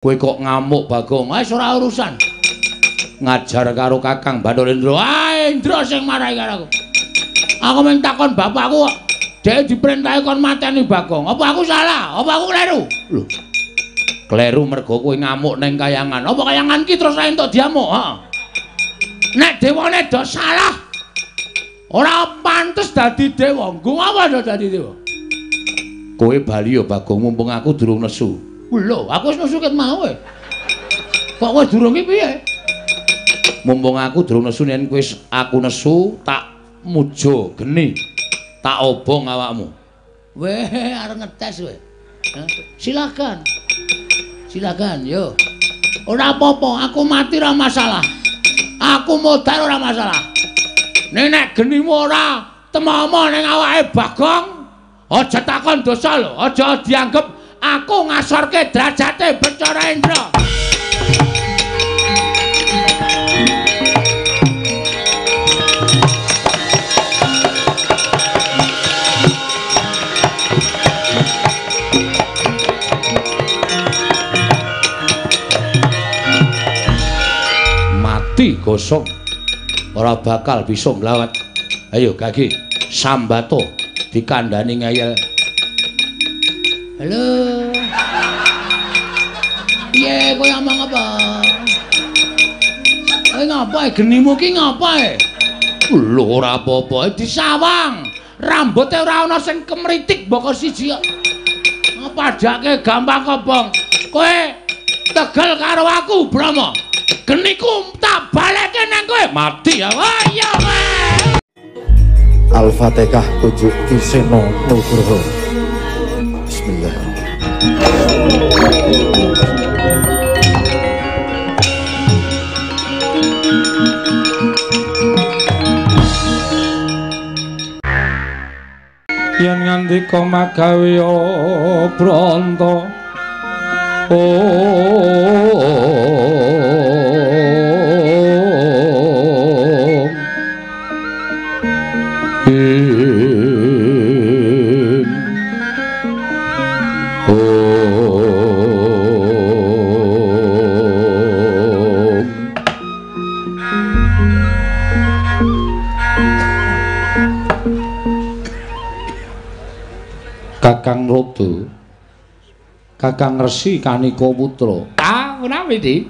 Kowe kok ngamuk Bagong? Wis ora urusan. Ngajar karo Kakang Bathara Indra. Ah, Indra sing marahi karo aku. Aku mung takon bapakku kok dhek diperintahi kon mateni Bagong. Apa aku salah? Apa aku kleru? Lho. Kleru mergo kowe ngamuk ning kayangan. Apa kayangan ki terus ra entuk diamuk? Heeh. Nek dewane do salah, ora pantes dadi dewa. Nggo apa do dadi dewa? Kowe bali ya Bagong, mumpung aku durung nesu. Lho, aku wis nesu ket mau e. Kok kowe durung ki piye? Mumpung aku durung nesu, yen kowe aku nesu tak mujo geni. Tak obong awakmu. Weh, arep ngetes kowe. Silakan. Silakan, yo. Ora apa-apa, aku mati ora masalah. Aku modar ora masalah. Nek genimu ora temomo ning awake Bagong, aja takon dosa lho, aja dianggep aku ngasorke derajate Bathara Indra. Mati gosong, ora bakal bisa nglawat. Ayo Gagi, sambato dikandani ngeyel. Halo. Piye kowe omong apa? Kowe ngapa genimu ki ngapa e? Lho ora apa-apa, disawang. Rambuté ora ana sing kemritik mboko siji kok. Padake gampang kobong. Kowe tegel karo aku, Brahma. Geniku tak balekke nang kowe. Mati ya. Wah iya kowe. Al-Fatihah 7 Kiseno Nugroho. Bismillah. Yen ngandika magawe branta Kakang Rodo, Kakang Resi Kanika Putra. Ah, menawi Dik?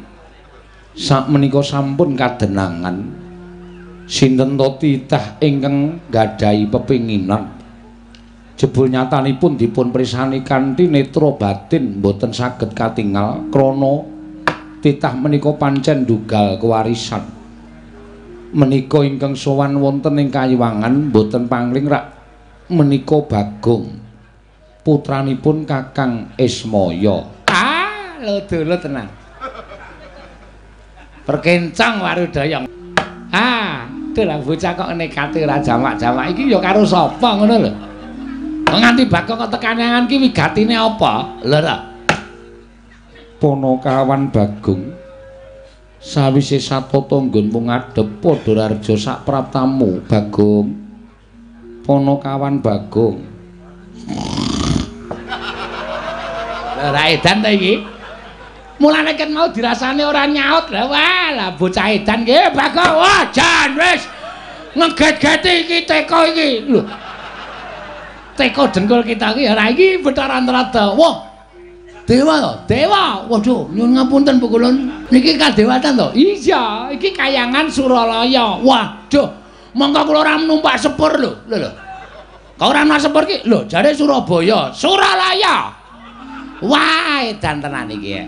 Sakmenika sampun kadenangan. Sinten to titah ingkang nggadahi pepinginan. Jebul nyatanipun dipun pirsani kanthi netra batin mboten saged katingal krana titah menika pancen ndugal kewarisan. Menika ingkang sowan wonten ing kayiwangan mboten pangling rak menika Bagong, putranipun Kakang Ismaya. Ah, lho dulu tenang. Perkencang Warudaya. Ah, lha bocah kok nekate ora jamak-jamak iki ya karo sapa ngono lho. Nganti Bagong kok tekanangan ki wigatine apa? Lho ta. Ponokawan Bagong sawise satata nggonmu ngadhep padha raja sak praptamu Bagong. Ponokawan Bagong. Ora edan ta iki. Mulane ket mau dirasane ora nyaut. Lah wah, lah bocah edan ki Bagong. Wah, jan wis ngeget-geti iki teko iki. Lho. Teko dengkul kita iki ora iki Bathara Antarada. Wah. Dewa to? Dewa. Waduh, nyuwun ngapunten Pukulun. Niki kadewatan to? Iya, iki kayangan Suralaya. Waduh, mongko kula ora numpak sepur lho. Lho lho. Kok ora numpak sepur ki? Lho, jare Surabaya. Suralaya. Wah, edan tenan iki ya.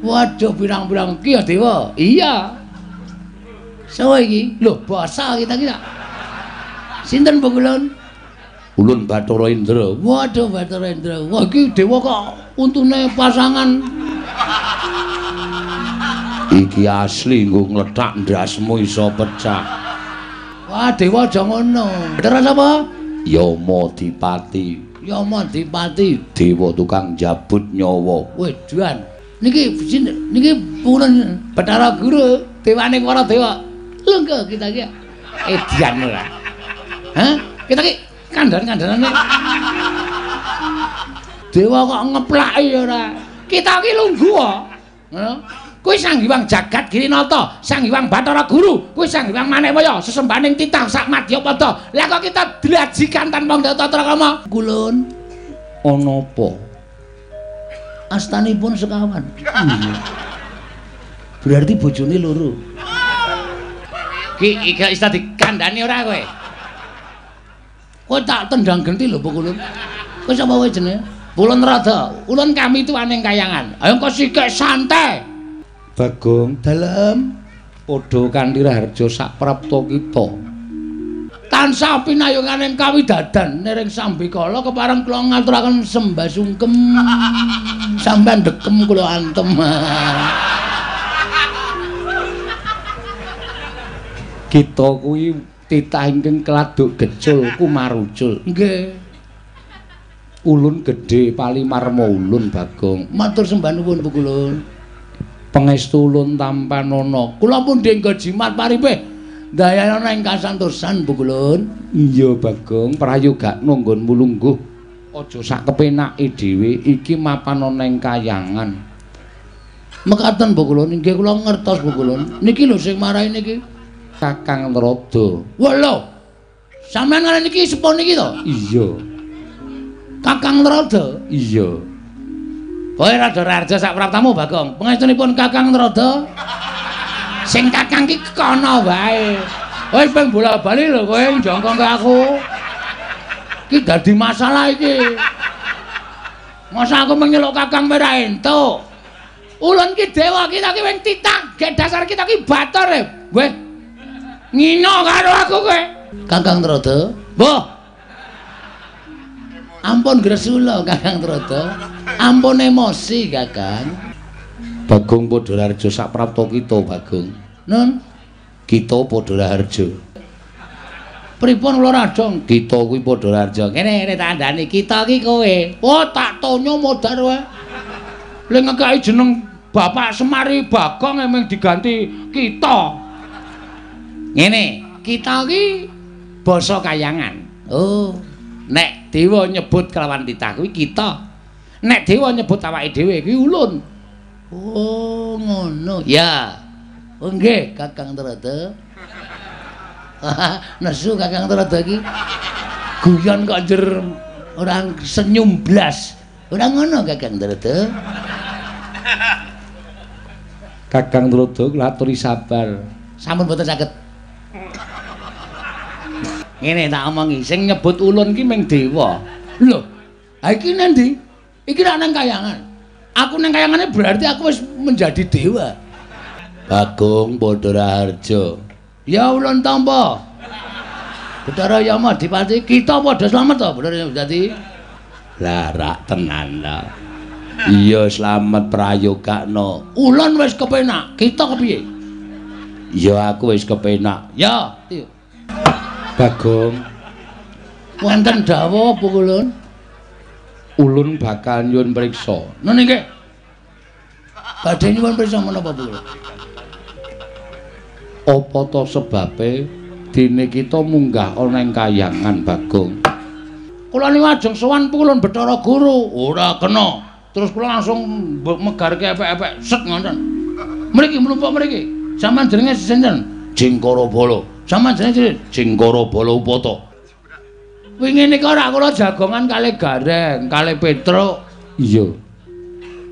Waduh, pirang-pirang ki ya dewa. Iya. Sawa iki? Lho, basa kita ki. Sinten Pukulun? Ulun Bathara Indra. Waduh, Bathara Indra. Wah, iki dewa kok untune pasangan. Iki asli nggo nglethak ndasmu iso pecah. Wah, dewa aja ngono. Bathara sapa? Yama Dipati. Yama Dipati, dewa tukang jabut nyawa. Wedan. Niki niki purun Bathara Guru, dewane para dewa. Lho engko kita iki edian ora. Hah? Kita iki kandhan-kandhanane. Dewa kok ngeplaki ora. Kita iki lungguh. Ngono. Kuwi Sang Hyang Jagat Girinata, Sang Hyang Bathara Guru, kuwi Sang Hyang Manekwaya, sesembahaning titah sak madyapada. Lah kok kita dlajikan tanpa tata krama? Kulun. Ana apa? Astanipun sekawan. Iya. Berarti bojone loro. Ki iki iso dikandhani ora kowe? Kowe tak tendang genti lho, Kulun. Kowe sapa kowe jenenge? Ulun Rada. Ulun kami tuaning kayangan. Ayo kok sikik santai. Bagong dalem padha kanthi raharja sak prapta kita. Tansah pinayunganing kawidadan niring sambikala kepareng kula ngaturaken sembah sungkem. Sampeyan dekem kula antem. Kita kuwi titah ingkang keladuk gecul kumarucul. Nggih. Ulun gedhe palimarma ulun Bagong. Matur sembah nuwun Bu Kulun. Pangestu ulun tampanana. Kula pun denggo jimat paripih. Ndayana ing kasantosan Bu Kulun. Iya Bagong, prayogakno nggonmu lungguh. Aja sak kepenake dhewe, iki mapan ana ing kayangan. Mekaten Bu Kulun, inggih kula ngertos Bu Kulun. Niki lho sing marai niki Kakang Narada. Wah lho. Sampeyan ngene niki sepuh niki to? Iya. Kakang Narada? Iya. Kowe rada raharja sak praptamu Bagong. Pangestunipun Kakang Narada. Sing kakang ki kono wae. Kowe ping bola-bali lho kowe njongkong ke aku. Ki dadi masalah iki. Masa aku menyeluk kakang ora entuk. Ulun ki dewa kita ki wing titah, gek dasar kita ki bator e. Weh. Ngino karo aku kowe. Kakang Narada. Mbah. Ampun gresula Kakang Narada. Ampun emosi Kakang. Bagong padha raharja sak prapta kita Bagong. Nun, kita padha raharja. Pripun kula rajong? Kita kuwi padha raharja. Kene kene tak kandhani, kita ki kowe. Oh, tak tonyo modar wae. Le ngekeki jeneng Bapak Semari Bagong emeng diganti kita. Ngene, kita ki basa kayangan. Oh, nek dewa nyebut kelawan titah kuwi kita. Nek dewa nyebut awake dhewe kuwi ulun. Oh, ngono. Ya. Oh nggih, Kakang Narada. Nesu Kakang Narada iki. Guyon kok njer ora senyum blas. Ora ngono Kakang Narada. Kakang Narada kula aturi sabar. Sampun boten saged. Ngene tak omongi, sing nyebut ulun ki ming dewa. Lho, ha iki nang ndi? Iki rak nang kayangan. Aku nang kayangane berarti aku wis menjadi dewa. Bagong padha raharja. Ya ulun tampa. Bathara Yama Dipati, kita padha slamet to, Bathara Yama Dipati. Lah rak tenan ta. Iya slamet prayogakno. Ulun wis kepenak, kita kepiye? Ya aku wis kepenak. Ya, Bagong. Wonten dawuh apa ulun? Ulun bakal nyuwun priksa. Nun nggih. Badhe nyuwun priksa menapa Bu? Apa ta sebabe dene kita munggah ana ing kayangan Bagong? Kula niku ajeng sowan Pulun Bathara Guru. Ora kena. Terus kula langsung megarke epek-epek set ngoten. Mriki mlumpuk mriki. Sampeyan jenenge sinten? Jingkara Bala. Sampeyan jenenge Jingkara Bala Upata. Wingi nika ora kula jagongan kalih Gareng, kalih Petruk. Iya.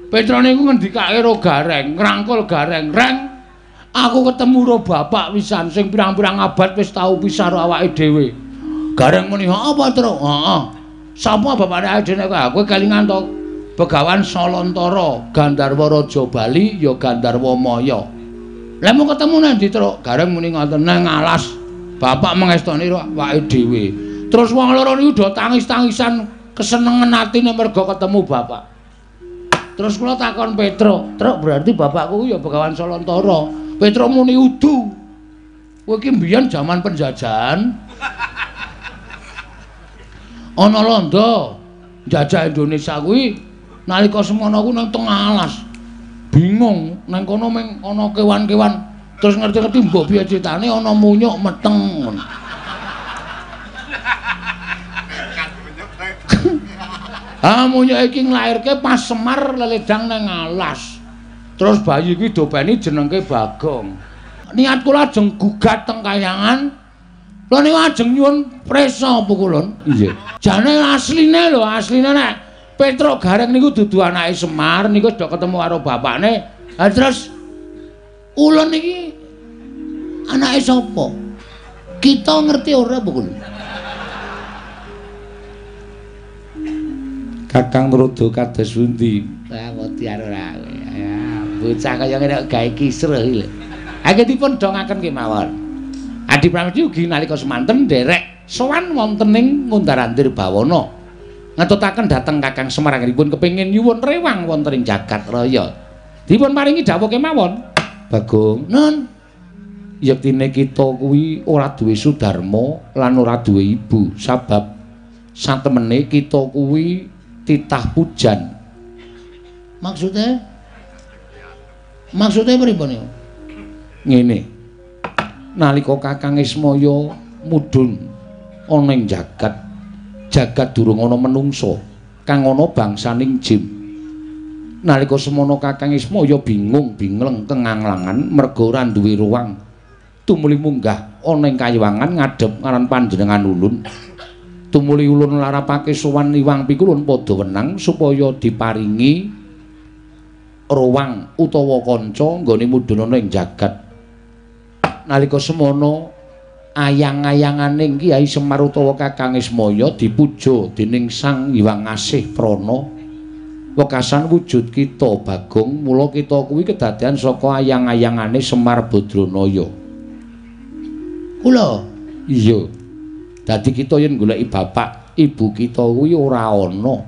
Petruk niku ngendikake ro Gareng, ngrangkul Gareng, "Reng, aku ketemu ro bapak wisan sing pirang-pirang abad wis tau pisah ro awake dhewe." Gareng muni, "Apa, Truk?" "Heeh." "Sapa bapake awake dhewe nek kowe kelingan to? Begawan Salantara, Gandharwa Raja Bali ya Gandharwa Maya." "Lah mau ketemu nang ndi, Truk?" Gareng muni ngoten, "Nang alas. Bapak mengestoni ro awake dhewe." Terus wong loro niku do tangis-tangisan kesenengan atine mergo ketemu bapak. Terus kula takon Petruk, "Truk, berarti bapakku ya Begawan Salantara." Petruk muni, "Udu. Kowe iki mbiyen jaman penjajahan. Ana londo njajah Indonesia kuwi nalika semono ku nang tengah alas. Bingung nang kono mung ana kewan-kewan. Terus ngerti-ngerti mbok piye critane ana munyuk meteng." Ah munyuk iki nglairke pas Semar leledang nang alas. Terus bayi kuwi dopeni jenengke Bagong. Niat kula ajeng gugat teng kayangan. Lha niku ajeng nyuwun prisa pukulun. Iya. Jane asline lho, asline nek Petruk Gareng niku dudu anake Semar, niku wis do ketemu karo bapakne. Lah terus ulun iki anake sapa? Kita ngerti ora pukulun? Kakang Rodo kados pundi? Wah, wedi ora. Ya, bocah kaya ngene kok gawe kisruh iki lho. Anggen dipun dongaken kemawon. Adi Pramesti ugi nalika semanten nderek sowan wonten ing Ngundar-andir Bawana. Ngetutaken dhateng Kakang Semar anggenipun kepengin nyuwun rewang wonten ing jagat raya. Dipun paringi dawuh kemawon. Bagong, nun. Yektine kita kuwi ora duwe sudarma lan ora duwe ibu, sabab satemene kita kuwi titah pujan. Maksudnya? Maksudnya pripun niku? Ngene. Nalika Kakang Ismaya mudhun ana ing jagat, jagat durung ana menungsa, kang ana bangsaning jim. Nalika semono Kakang Ismaya bingung bingleng kenganglangan merga ora duwe ruang. Tumuli munggah ana ing kayiwangan ngadhep ngaran panjenengan ulun. Tumuli ulun larapake sowan Iwang Pikulun padha wenang supaya diparingi ruang utawa kanca nggone mudhun ana ing jagat. Nalika semono ayang-ayanganing Kyai Semar utawa Kakang Ismaya dipuja dening Sang Hyang Asih Prana. Wekasan wujud kita Bagong, mula kita kuwi kedadean saka ayang-ayangane Semar Badranaya. Kula? Iya. Dadi kita yen goleki bapak, ibu kita kuwi ora ana.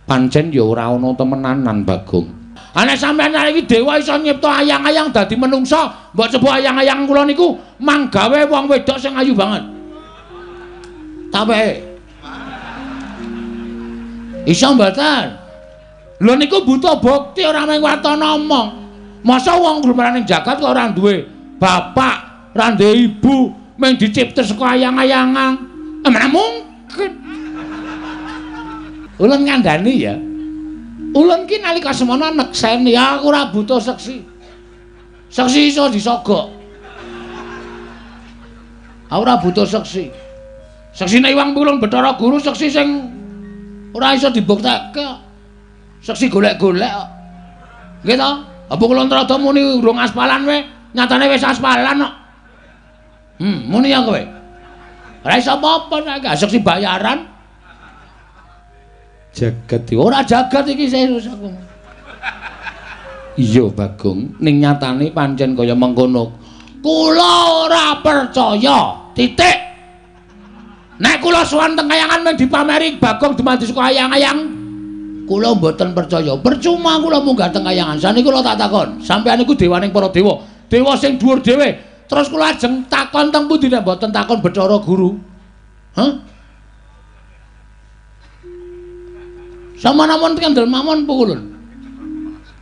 Pancen ya ora ana temenanan Bagong. Ana sampeyan iki dewa iso nyipta ayang-ayang dadi menungsa, mbok coba ayang-ayang kula niku manggawe wong wedok sing ayu banget. Tape. Iso mboten? Lho niku buta bukti ora mung watana omong. Masa wong glumaran ning jagat kok ora duwe bapak, ora duwe ibu, mung dicipta saka ayang-ayangan. Mana mungkin. Ulun ngandani ya. Ulun ki nalika semono nekseni aku ora butuh seksi. Seksi iso disogok. Aku ora butuh seksi. Seksine Iwang Pikulun Bathara Guru seksi sing ora iso dibuktekke. Seksi golek-golek kok. Nggih to? Apa kula nrada muni urung aspalan we, nyatane wis aspalan kok. Muni ya kowe. Ora iso apa-apa nek seksi bayaran. Jagat ora jagat iki serius aku. Iya Bagong, ning nyatane pancen kaya mengkono. Kula ora percaya. Titik. Nek kula sowan teng kayangan mung dipameri Bagong dumadi saka ayang-ayang, kula mboten percaya. Percuma kula munggah teng kayangan. Saniki kula tak takon, sampeyan niku dewaning para dewa, dewa sing dhuwur dhewe. Terus kula ajeng takon teng pundi nek mboten takon Bathara Guru? Hah? Sama namun kendel mawon pukulun.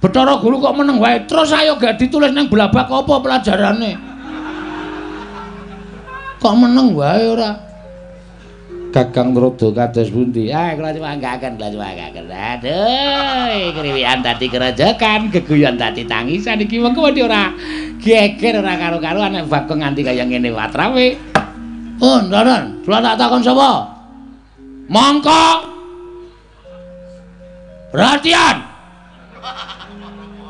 Bathara Guru kok meneng wae. Terus ayo gak ditulis nang blabak apa pelajarane? Kok meneng wae ora? Kakang Rodo kados pundi? Ah, kula nyuwanggaken, kula nyuwanggaken. Aduh, kriwikan dadi kerejekan, geguyon dadi tangisan iki mengko wedi ora geger ora karo-karuan nek Bagong nganti kaya ngene watrawe. Oh, Ron, kula tak takon sapa? Mongko. Perhatian.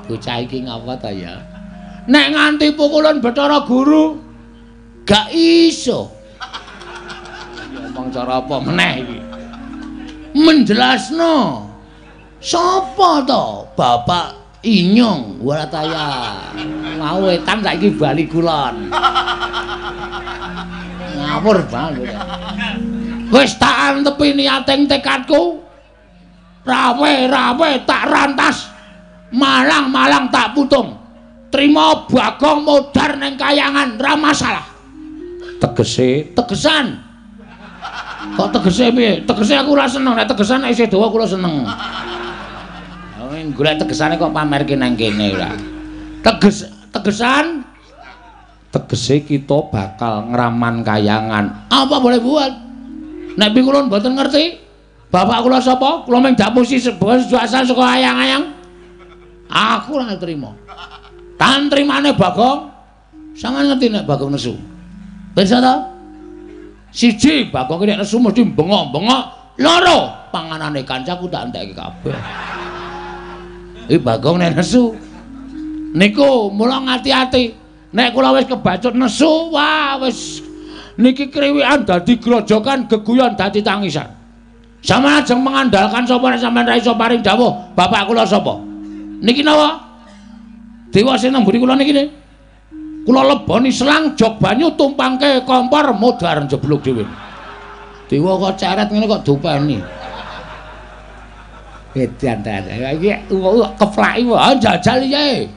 Bocah iki ngapa ta ya? Nek nganti pukulan Bathara Guru gak iso. Ngomong cara apa meneh iki? Menjelasno. Sapa to? Bapak Inyong ora ta ya. Mau wetan saiki bali kulon. Ngawur banget. Wis tak antepi niating tekadku. Rawe-rawe tak rantas, malang-malang tak putung. Trima Bagong modar ning kayangan, ra masalah. Tegese, tegesan. Kok tegese piye? Tegese aku ora seneng, nek tegesan nek isih dawa kula seneng. Golek tegesane kok pamerke nang kene ora. Teges, tegesan. Tegese kita bakal ngraman kayangan. Apa boleh buat? Nek pikulun mboten ngerti. Bapak kula sapa? Kula mung dapusi sebuah asal saka ayang-ayang. Aku ora trima. Tan trimane Bagong. Sampeyan ngerti nek Bagong nesu. Pirsa ta? Siji, Bagong ki nek nesu mesti bengok-bengok. Loro, panganane kancaku tak entekke kabeh. Iki Bagong nek nesu. Niku mula ngati-ati. Nek kula wis kebacut nesu, wah wis niki kriwikan dadi grojokan, geguyon dadi tangisan. Sampeyan ajeng mengandalkan sapa nek sampeyan ra iso paring dawuh, bapak kula sapa? Niki napa? Dewa sing nang mburi kula niki ne. Kula leboni selang jog banyu tumpangke kompor modar njeblug dhewe. Dewa kok ceret ngene kok dopeni. Edan ta. Iki keplaki wae jajal iki.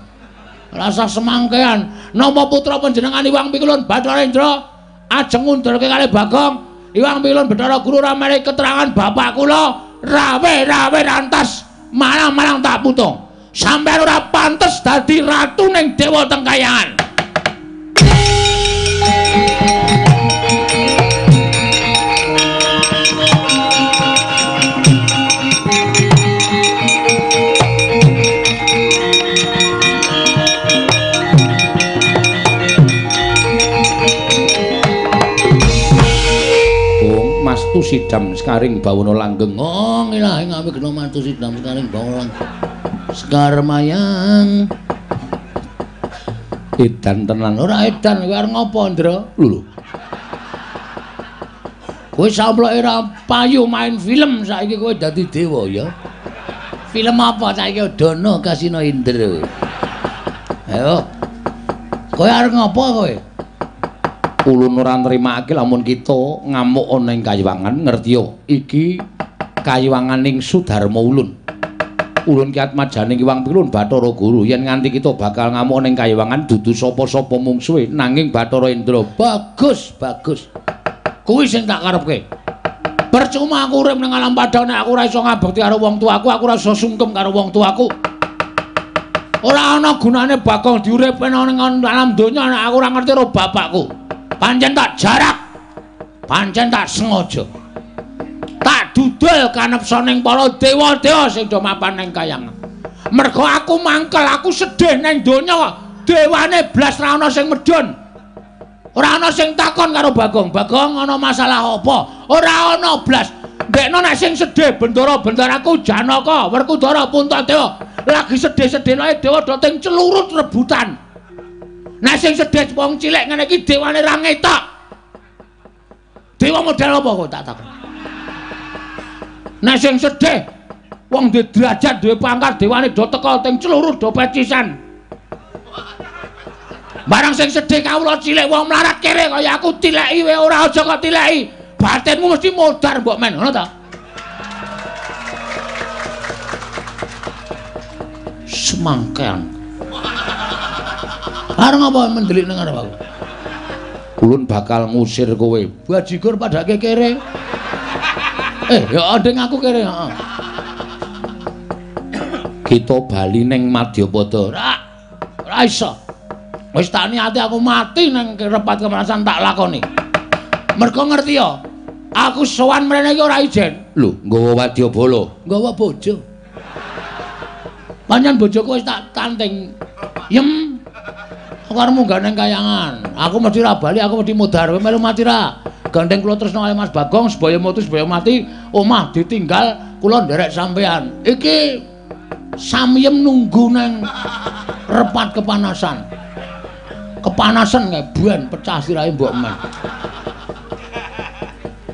Rasa semangkean. Napa putra panjenengan Iwang Pikulun Bathara Indra ajeng ngundurke kalih Bagong? Iwang Pikulun Bathara Guru ora menehi keterangan bapak kula rawe-rawe rantas malang-malang tak putung. Sampeyan ora pantes dadi ratu ning dewa teng kayangan. Mastu sidam sekaring bawana langgeng. Oh, ilahi ngawe gena mastu sidam sekaring bawana langgeng. Sekar mayang. Edan tenan. Ora edan kowe arep ngopo, Ndra? Lho. Kowe samploke ora payu main film saiki kowe dadi dewa ya. Film apa saiki Dono Kasino Indra. Ayo. Kowe arep ngopo kowe? Ulun ora nrimake lamun kita ngamuk ana ing kayiwangan, ngertiya iki kayiwanganing Sudarma ulun. Ulun ki atmajaning Iwang Pilun Bathara Guru yen nganti kita bakal ngamuk ana ing kayiwangan dudu sapa-sapa mungsuhe nanging Bathara Indra. Bagus, bagus. Kuwi sing tak karepke. Percuma aku urip ning alam padang nek aku ora iso ngabekti karo wong tuaku, aku ora iso sungkem karo wong tuaku. Ora ana gunane Bagong diuripne ning alam donya nek aku ora ngerti karo bapakku. Pancen tak jarak, pancen tak sengaja, tak dudul kanepsaning para dewa-dewa sing do mapan ning kayangan. Mergo aku mangkel, aku sedih ning donya, dewane blas ra ana sing medhun. Ora ana sing takon karo Bagong, Bagong ana masalah apa? Ora ana blas. Ndekno nek sing sedih bendara-bendaraku Janaka, Werkudara, Puntadewa, lagi sedih-sedihne dewa do ting celurut rebutan. Nek sing sedih wong cilik ngene iki dewane ra ngetok. Dewa model apa kok tak takon. Nek sing sedih wong duwe derajat, duwe pangkat, dewane do teka teng celurut do pecisan. Barang sing sedih kawula cilik wong mlarat kere kaya aku tileki wae ora aja kok tileki. Batinmu mesti modar mbok men, ngono ta? Semangkean. Arep ngapa mendelik nang arep aku? Ulun bakal ngusir kowe. Bajigur padake kere. Ya nding aku kere, heeh. Kita bali ning Madyapada. Ora iso. Wis tak niati aku mati nang repat kemerasan tak lakoni. Mergo ngerti ya, aku sowan mrene iki ora ijen. Lho, nggawa wadyabala, nggawa bojo. Pancen bojoku wis tak tanting. Yem. Aku arep munggah nang kayangan. Aku mesti ra bali, aku mesti modar. Kowe melu mati ra? Gandeng kula tresna kali Mas Bagong, sebaya mutu sebaya mati, omah ditinggal kula nderek sampean. Iki samyem nunggu nang repat kepanasan. Kepanasan kae ben pecah sirahe mbok men.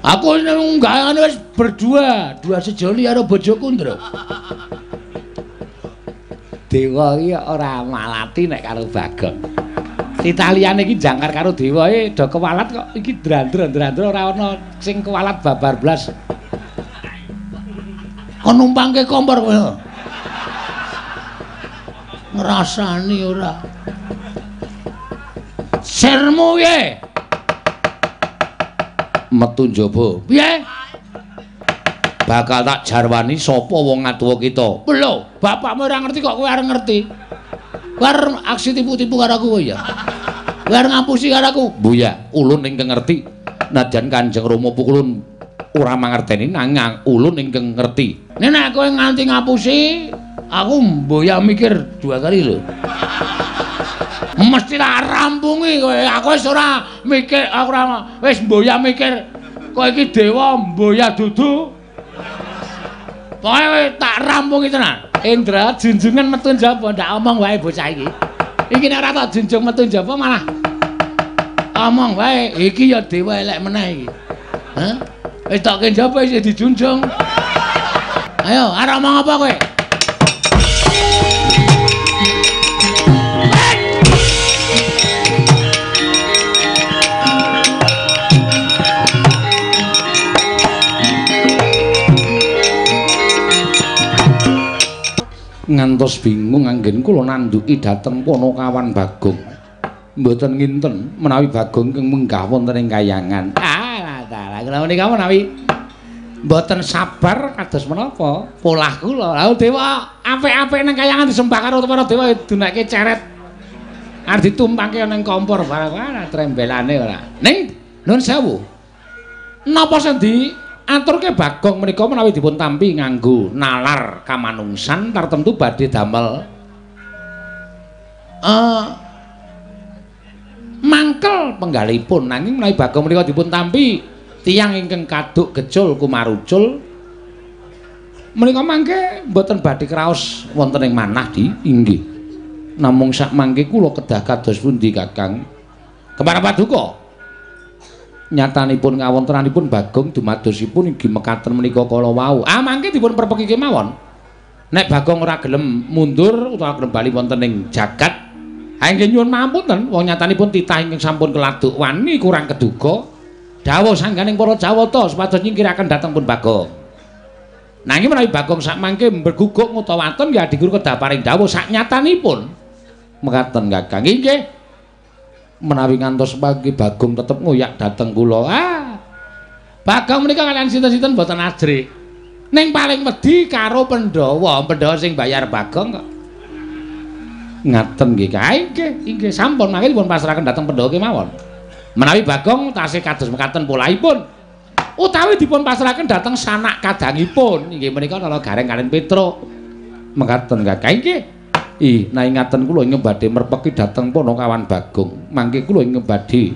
Aku nunggahane wis berdua, dua sejoli karo bojoku, Ndra. Dewa iki ora malati nek karo Bagong. Italiane iki jangkar karo dewa e do kewalat kok iki drandra-drandra ora ana sing kewalat babar blas. Kon numpangke kompor kowe. Ngrasani ora. Sirmu piye? Metu njaba. Piye? Bakal tak jarwani sapa wong atuwa kita. Lho, bapakmu ora ngerti kok kowe arep ngerti. Kowe arep aksi tipu-tipu karo aku kowe ya. Kowe arep ngapusi karo aku. Mbuya, ulun ingkang ngerti. Nadyan Kanjeng Rama pukulun ora mangerteni nanging ulun ingkang ngerti. Nek kowe nganti ngapusi, aku mboya mikir dua kali lho. Mesti tak rampungi kowe. Aku wis ora mikir, aku ora wis mboya mikir kowe iki dewa mboya dudu. Pokoke tak rampungi tenan. Indra junjungan metu njaba, ndak omong wae bocah iki. Iki nek ora tak junjung metu njaba malah omong wae, iki ya dewa elek meneh iki. Hah? Wis tok njaba isih dijunjung. Ayo, arep omong apa kowe? Ngantos bingung anggen kula nandhuki dhateng Panakawan Bagong. Mboten nginten menawi Bagong ingkang munggah wonten ing kayangan. Ah, dalah kula menika menawi mboten sabar kados menapa polah kula. Lha dewa apik-apik nang kayangan disembah karo para dewa dunake ceret. Arep ditumpangke nang kompor barang ora trembelane ora. Ning nuwun sewu. Napa sing diaturke Bagong menika menawi dipun tampi nganggo nalar kamanungsan tartemtu badhe damel mangkel penggalipun, nanging menawi Bagong menika dipun tampi tiyang ingkang kaduk gecul kumarucul menika mangke mboten badhe kraos wonten ing manah di inggih. Namung sak mangke kula kedah kados pundi Kakang? Kemara paduka. Nyatanipun kawontenanipun Bagong dumadosipun inggih mekaten menika kala wau. Ah mangke dipun perpeki kemawon. Nek Bagong ora gelem mundur utawa gelem bali wonten ing jagat, ha inggih nyuwun pangapunten, wong nyatanipun titah ingkang sampun keladuk wani kurang keduga. Dawuh sangganing para Jawata supados nyingkiraken dhateng pun Bagong. Nanging menawi Bagong sak mangke mberguguk ngutawaton ya adigur kedah paring dawuh sak nyatanipun. Mekaten Kakang. Inggih. Menawi ngantos pagi Bagong tetep ngoyak dhateng kula. Ah. Bagong menika kalian sinten-sinten mboten ajrih. Ning paling wedi karo Pandhawa, Pandhawa sing bayar Bagong kok. Ngaten nggih, Kak. Inggih, inggih sampun mangke dipun pasrahaken dhateng Pandhawa kemawon. Menawi Bagong tasih kados mekaten polahipun utawi dipun pasrahaken dhateng sanak kadangipun. Inggih menika Nala Gareng kaliyan Petruk. Mekaten Kakang. Inggih. Ih, nah ingaten kula ingkang badhe merpeki dhateng Panakawan Bagong. Mangke kula ingkang badhe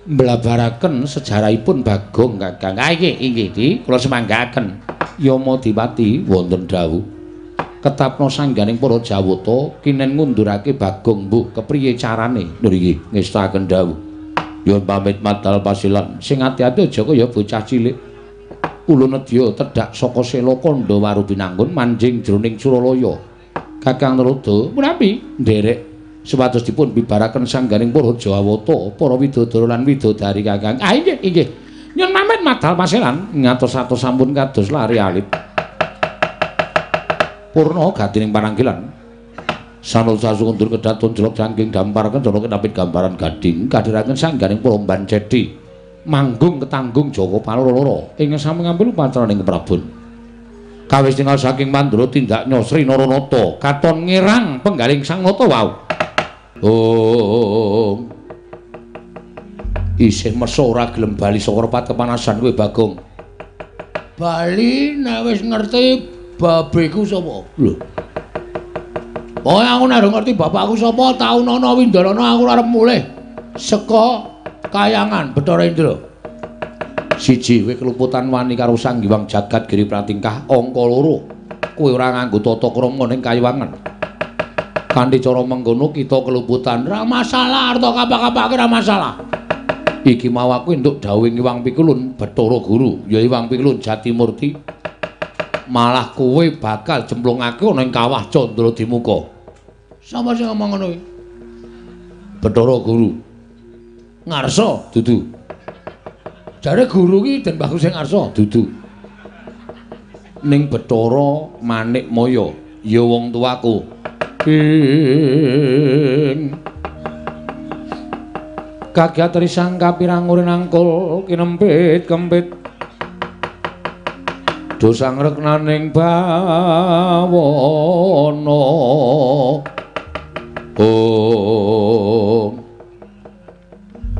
mblabaraken sejarahipun Bagong Kakang. Ah inggih, inggih di kula semanggaken. Yama Dipati wonten dawuh. Ketapna sangganing para Jawata kinen ngundurake Bagong mbuh kepriye carane? Nggih, ngestaken dawuh. Nyuwun pamit madal pasilan. Sing ati-ati aja kaya bocah cilik. Ulun nedya tedhak saka sela kandha waru binanggun manjing jroning Suralaya. Kakang Narada menawi nderek supados dipun bibaraken sangganing para Jawata, para widodara lan widodari Kakang. Ah inggih, inggih. Nyuwun pamit madal pasilan ngatos-atos sampun kados lari alit. Purna gatining pananggilan. Sanul sasundur kedaton jelok jangking dampar kencana kenapit gambaran gading kadhiraken sangganing para Bancedi. Manggung ketanggung Jaka Paloro-loro ing sami ngambil upacaraning Prabon. Kawis tinggal saking Mandura tindak Nyosri Naranata katon ngirang penggaling Sang Nata wau. Oh. Isih mesa ora gelem bali saka repat kepanasan kowe Bagong. Bali nek wis ngerti babeku sapa? Lho. Pokoke aku nek ngerti bapakku sapa, taunana windarana aku arep mulih saka kayangan Bathara Indra. Siji, kowe keluputan wani karo Sang Hyang Jagat Giri Pratingkah. Angka loro, kowe ora nganggo tata krama ning kayuwangan. Kanthi cara mengkono kita keluputan. Ora masalah, arta kapak-kapake ora masalah. Iki mau aku entuk dawuhing Hyang Pikulun Bathara Guru, ya Hyang Pikulun Jatimurti. Malah kowe bakal jemplungake ana ing kawah Candra Dimuka. Sapa sing ngomong ngono kuwi? Bathara Guru. Ngarsa dudu. Jare guru ki Den Bagus sing ngarsa dudu. Ning Bathara Manikmaya ya wong tuaku. Ing kagiat risang kapirang urin angkul kinempit kempit. Dosa ngreknaning bawana. Oh.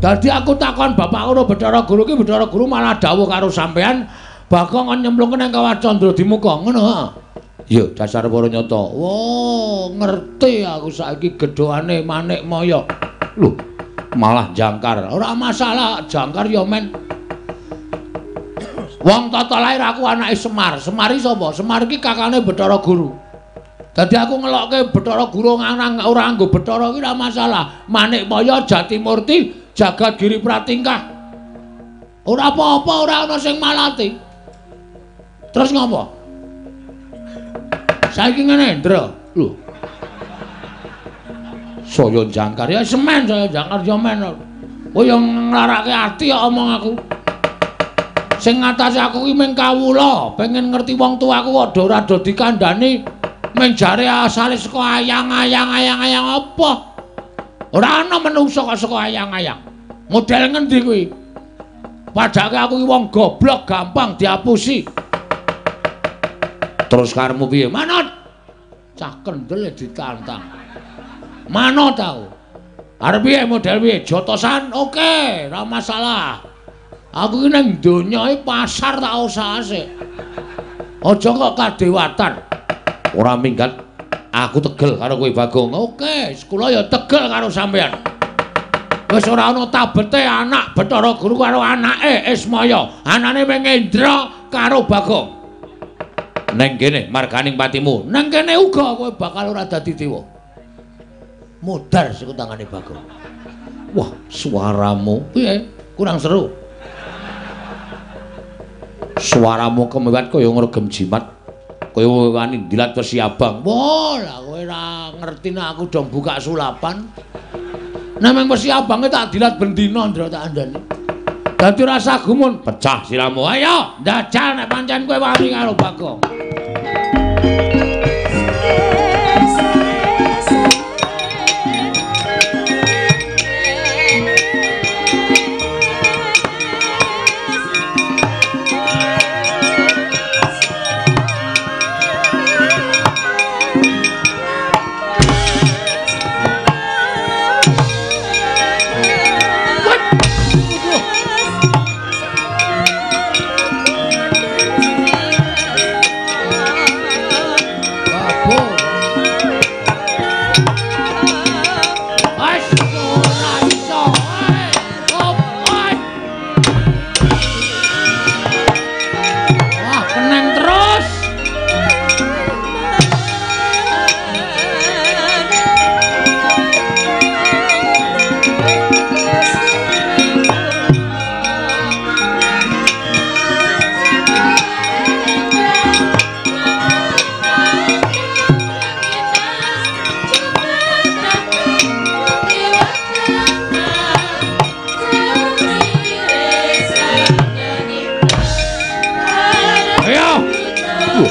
Dadi aku takon bapak karo Bathara Guru ki Bathara Guru malah dawuh karo sampean Bagong kon nyemplungke nang Kawah Candra Dimuka ngono ha. Ya dasar para nyata. Wah, ngerti aku saiki gedhokane Manikmaya. Lho, malah jangkar. Ora masalah, jangkar ya men. Wong tata lahir aku anake Semar. Semar iki sapa? Semar iki kakane Bathara Guru. Dadi aku ngelokke Bathara Guru ora nganggo Bathara iki ora masalah. Manikmaya Jatimurti Jagat Giri Pratingkah. Ora apa-apa, ora ana sing malati. Terus ngopo? Saiki ngene, Ndra. Lho. Saya jangkar ya semen, saya jangkar ya men. Kowe yo nglarake ati kok omong aku. Sing ngatasi aku ki mung kawula, pengen ngerti wong tuaku kok ora do dikandhani mung jare asale saka ayang-ayang apa? Ora ana menungsa kok saka ayang-ayang. Model ngendi kuwi? Padake aku ki wong goblok gampang diapusi. Terus karepmu piye? Manut. Cah kendel ditantang. Manut aku. Arep piye model piye? Jotosan oke, ora masalah. Aku ki nang donya iki pasar tak usahase. Aja kok kadewatan. Ora minggat. Aku tegel karo kowe Bagong. Oke, kula ya tegel karo sampean. Wis ora ana tabete anak Bathara Guru karo anake Ismaya. Anane mung Indra karo Bagong. Neng kene marganing patimu. Neng kene uga kowe bakal ora dadi dewa. Modar siku tangane Bagong. Wah, suaramu piye? Kurang seru. Suaramu kemewat kaya ngregem jimat. Kaya wani ndilat wesi abang. Wah, lah kowe ora ngerti nek aku do buka sulapan. Nek mung wesi abange tak dilat bendina Ndra tak andani. Dadi rasa gumun, pecah siramu. Ayo, ndajal nek pancen kowe wani karo Bagong.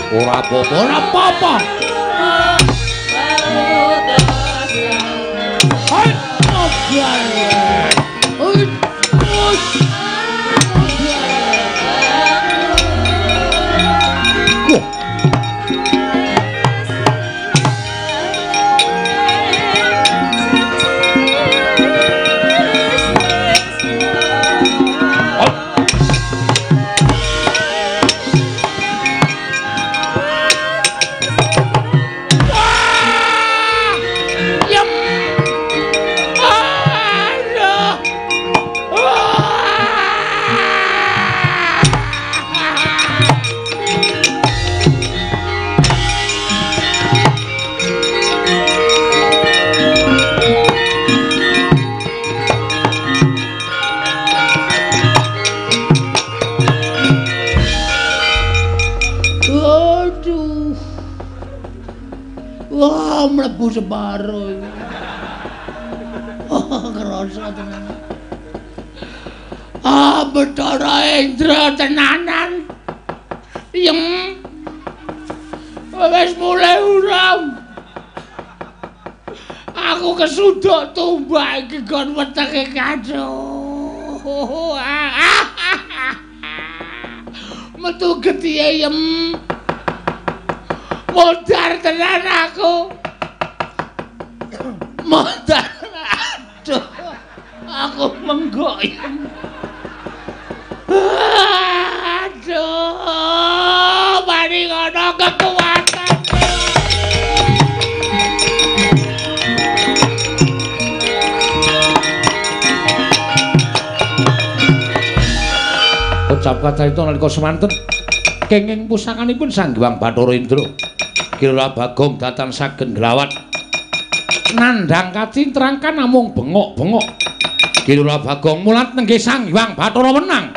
Ora apa-apa, ora apa-apa. Hai, Wah, mlebu separo iki. Oh, kerasa tenan. Ah, Bathara Indra tenanan. Yem. Wis mulai urung. Aku kesuduk tumbak iki gon wetenge kaco. Metu getihe yem. Modar tenan aku. Modar. Aduh. Aku menggok. Aduh, mari ngono kekuatan. Ucap kacarita nalika semanten kenging pusakanipun Sang Hyang Bathara Indra. Kira Bagong datan sagen glawat. Nandhang kacintrangkan namung bengok-bengok. Kira Bagong mulat nenggih Sang Hyang Bathara wenang.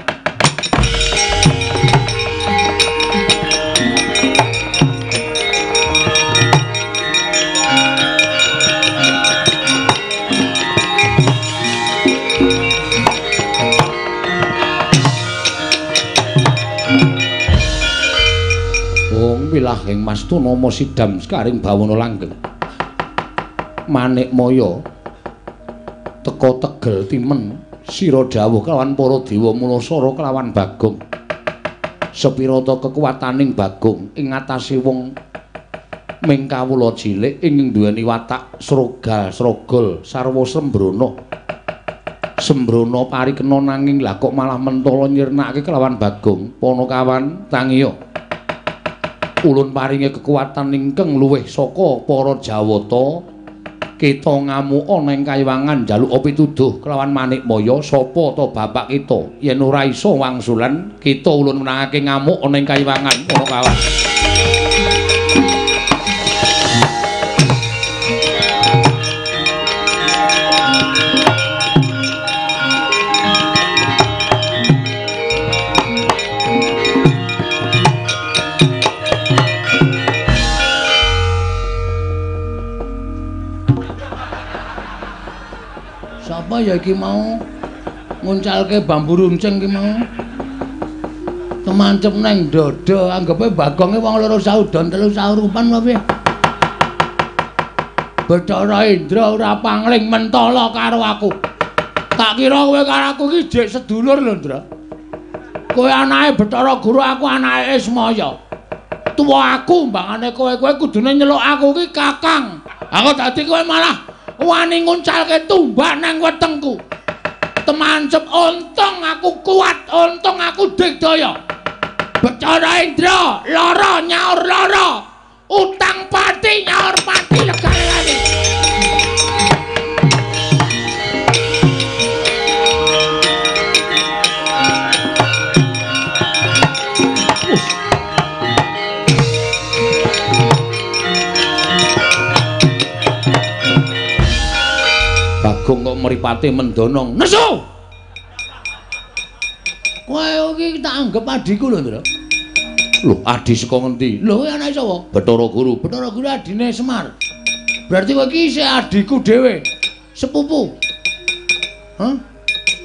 Wilahing Mastuna sidam sekaring bawana langgeng. Manik Maya teka tegel timen sira dawuh kelawan para dewa mulasara kelawan Bagong. Sepirata kekuwataning Bagong ing ngatasé wong ming kawula cilik ing duweni watak srogal-srogol sarwa sembrana. Sembrana parikena nanging lah kok malah mentala nyirnakake kelawan Bagong. Panakawan tangiya. Ulun paringi kekuatan ingkang luwih saka para Jawata. Kita ngamuk ana ing kayiwangan njaluk pituduh kelawan Manik Maya sapa ta bapak kita yen ora iso wangsulan kita ulun menangake ngamuk ana ing kayiwangan para kawan. Sapa ya iki mau nguncalke bambu runcing iki mau kemancep nang dada anggepe Bagonge wong loro saudon telu saurupan apa piye. Bathara Indra ora pangling mentala karo aku. Tak kira kowe karo aku iki jek sedulur lho Indra. Kowe anake Bathara Guru, aku anake Ismaya. Tuwa aku mbangane kowe, kowe kudune nyeluk aku iki kakang. Aku dadi kowe malah wani nguncalke tumbak nang wetengku. Temancep untung aku kuat, untung aku digdaya. Bathara Indra lara nyaur lara, utang pati nyaur pati legane. Bagong kok mripate mendonong. Nesu. Kowe iki tak anggep adhiku lho, Ndra. Lho, adhi saka ngendi? Lho, kowe anake sapa? Bathara Guru. Bathara Guru adine Semar. Berarti kowe iki isih adhiku dhewe. Sepupu. Hah?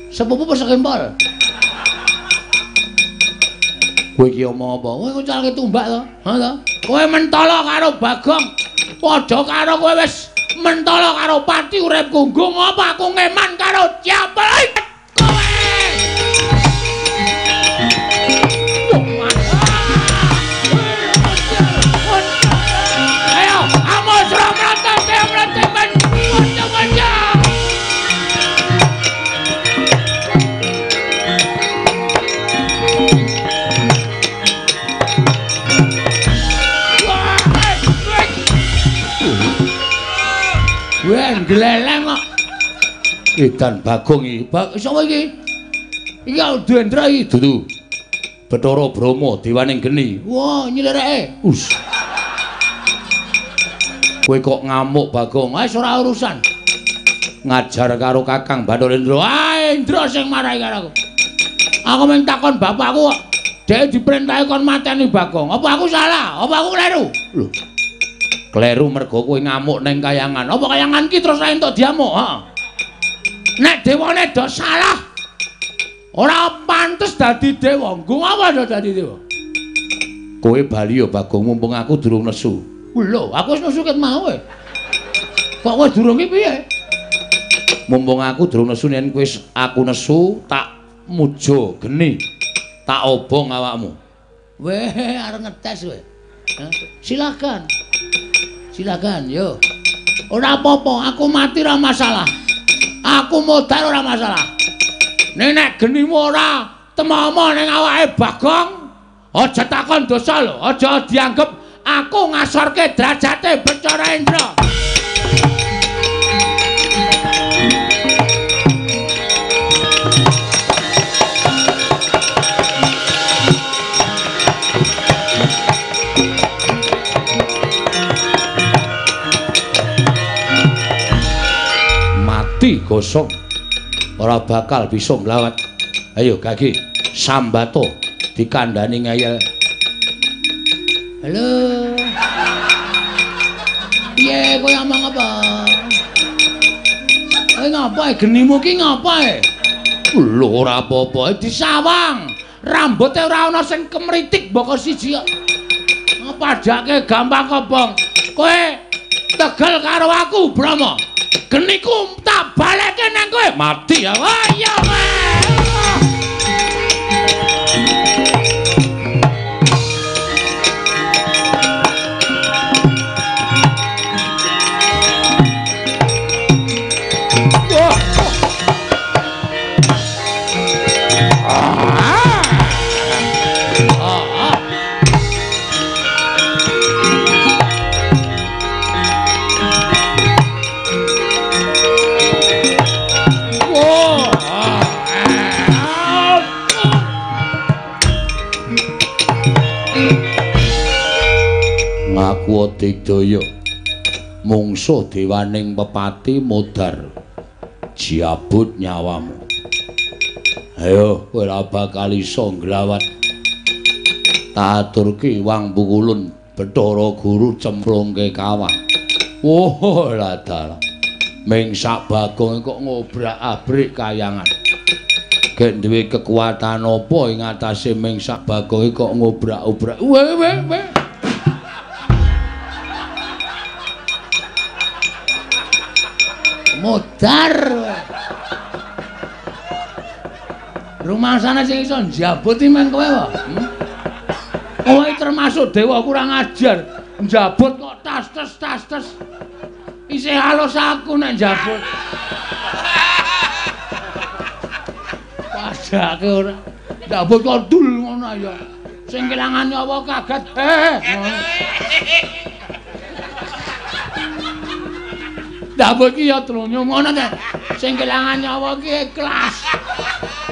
Sepupu apa sekempol? Kowe iki omong apa? Kowe nguncalke tumbak to? Ha to? Kowe mentala karo Bagong. Padha karo kowe wis mentala karo pati uripku. Nggo ngapa aku ngeman karo siapa kowe? Ayo, amos ramrata ramrata ben waca. Wah, gleleng kok. Edan Bagong iki. Sapa iki? Iki Dendra iki dudu. Bathara Brahma dewaning geni. Wah, nyilireke. Us. Kowe kok ngamuk Bagong? Wis ora urusan. Ngajar karo Kakang Bathara Indra. Ah, Indra sing marahi karo aku. Aku mung takon bapakku kok dhek diperintahi kon mateni Bagong. Apa aku salah? Apa aku kleru? Lho. Kleru mergo kowe ngamuk ning kayangan. Apa kayangan ki terus ra entuk diamuk? Heeh. Nek dewane do salah, ora pantes dadi dewa. Nggo apa do dadi dewa? Kowe bali ya Bagong, mumpung aku durung nesu. Lho, aku wis nesu ket mau e. Kok kowe durung ki piye? Mumpung aku durung nesu, yen kowe aku nesu tak muja geni. Tak obong awakmu. Weh, arep ngetes kowe. Silakan. Silakan, yo. Ora apa-apa, aku mati ora masalah. Aku modar ora masalah. Nek genimu ora temomo ning awake Bagong, aja takon dosa lho, aja dianggep aku ngasorke derajate Bathara Indra. Mati gosong ora bakal bisa nglawat. Ayo Gagi sambato dikandani ngeyel. Halo. Piye kowe omong apa? Kowe ngapa genimu ki ngapa e? Lho ora apa-apa disawang. Rambote ora ana sing kemritik mboko siji kok. Padake gampang kobong. Kowe tegel karo aku, Brahma. Geniku tak baleke nang kowe. Mati ya. Wah iya kowe. Ngaku digdaya mungsuh dewaning pepati modar jabut nyawamu. Ayo kowe ora bakal iso nglawat. Taturki wang pukulun Bathara Guru cemplungke kawah. Oh lah dalah. Ming sak Bagong kok ngobrak-abrik kayangan. Gek duwe kekuatan apa ing atase ming sak Bagong kok ngobrak-obrak. Weh weh weh. Modar. Rumangsane sing iso njabut iki men kowe wae. Kowe termasuk dewa kurang ajar. Njabut kok tas-tes tas-tes. Isih halus aku nek njabut. Padake ora. Njabut kok dul ngono ya. Sing kelangan nyawa kaget. Njabut ki ya trunyo ngono ta. Sing kelangan nyawa ki ikhlas.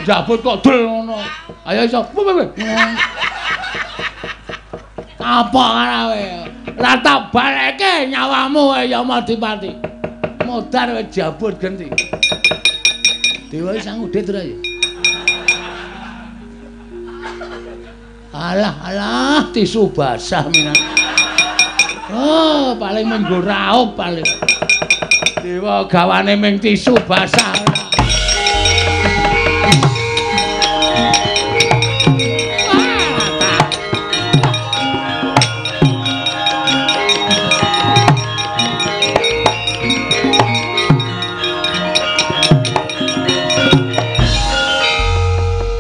Njabut kok dul ngono. Ayo iso. Apa karo kowe? Ora tak baleke nyawamu Yamadipati. Modar kowe jabut genti. Dewa sang udit ora ya? Alah alah tisu basah minan. Oh, paling menggo raup paling. Dewa gawane ming tisu basah.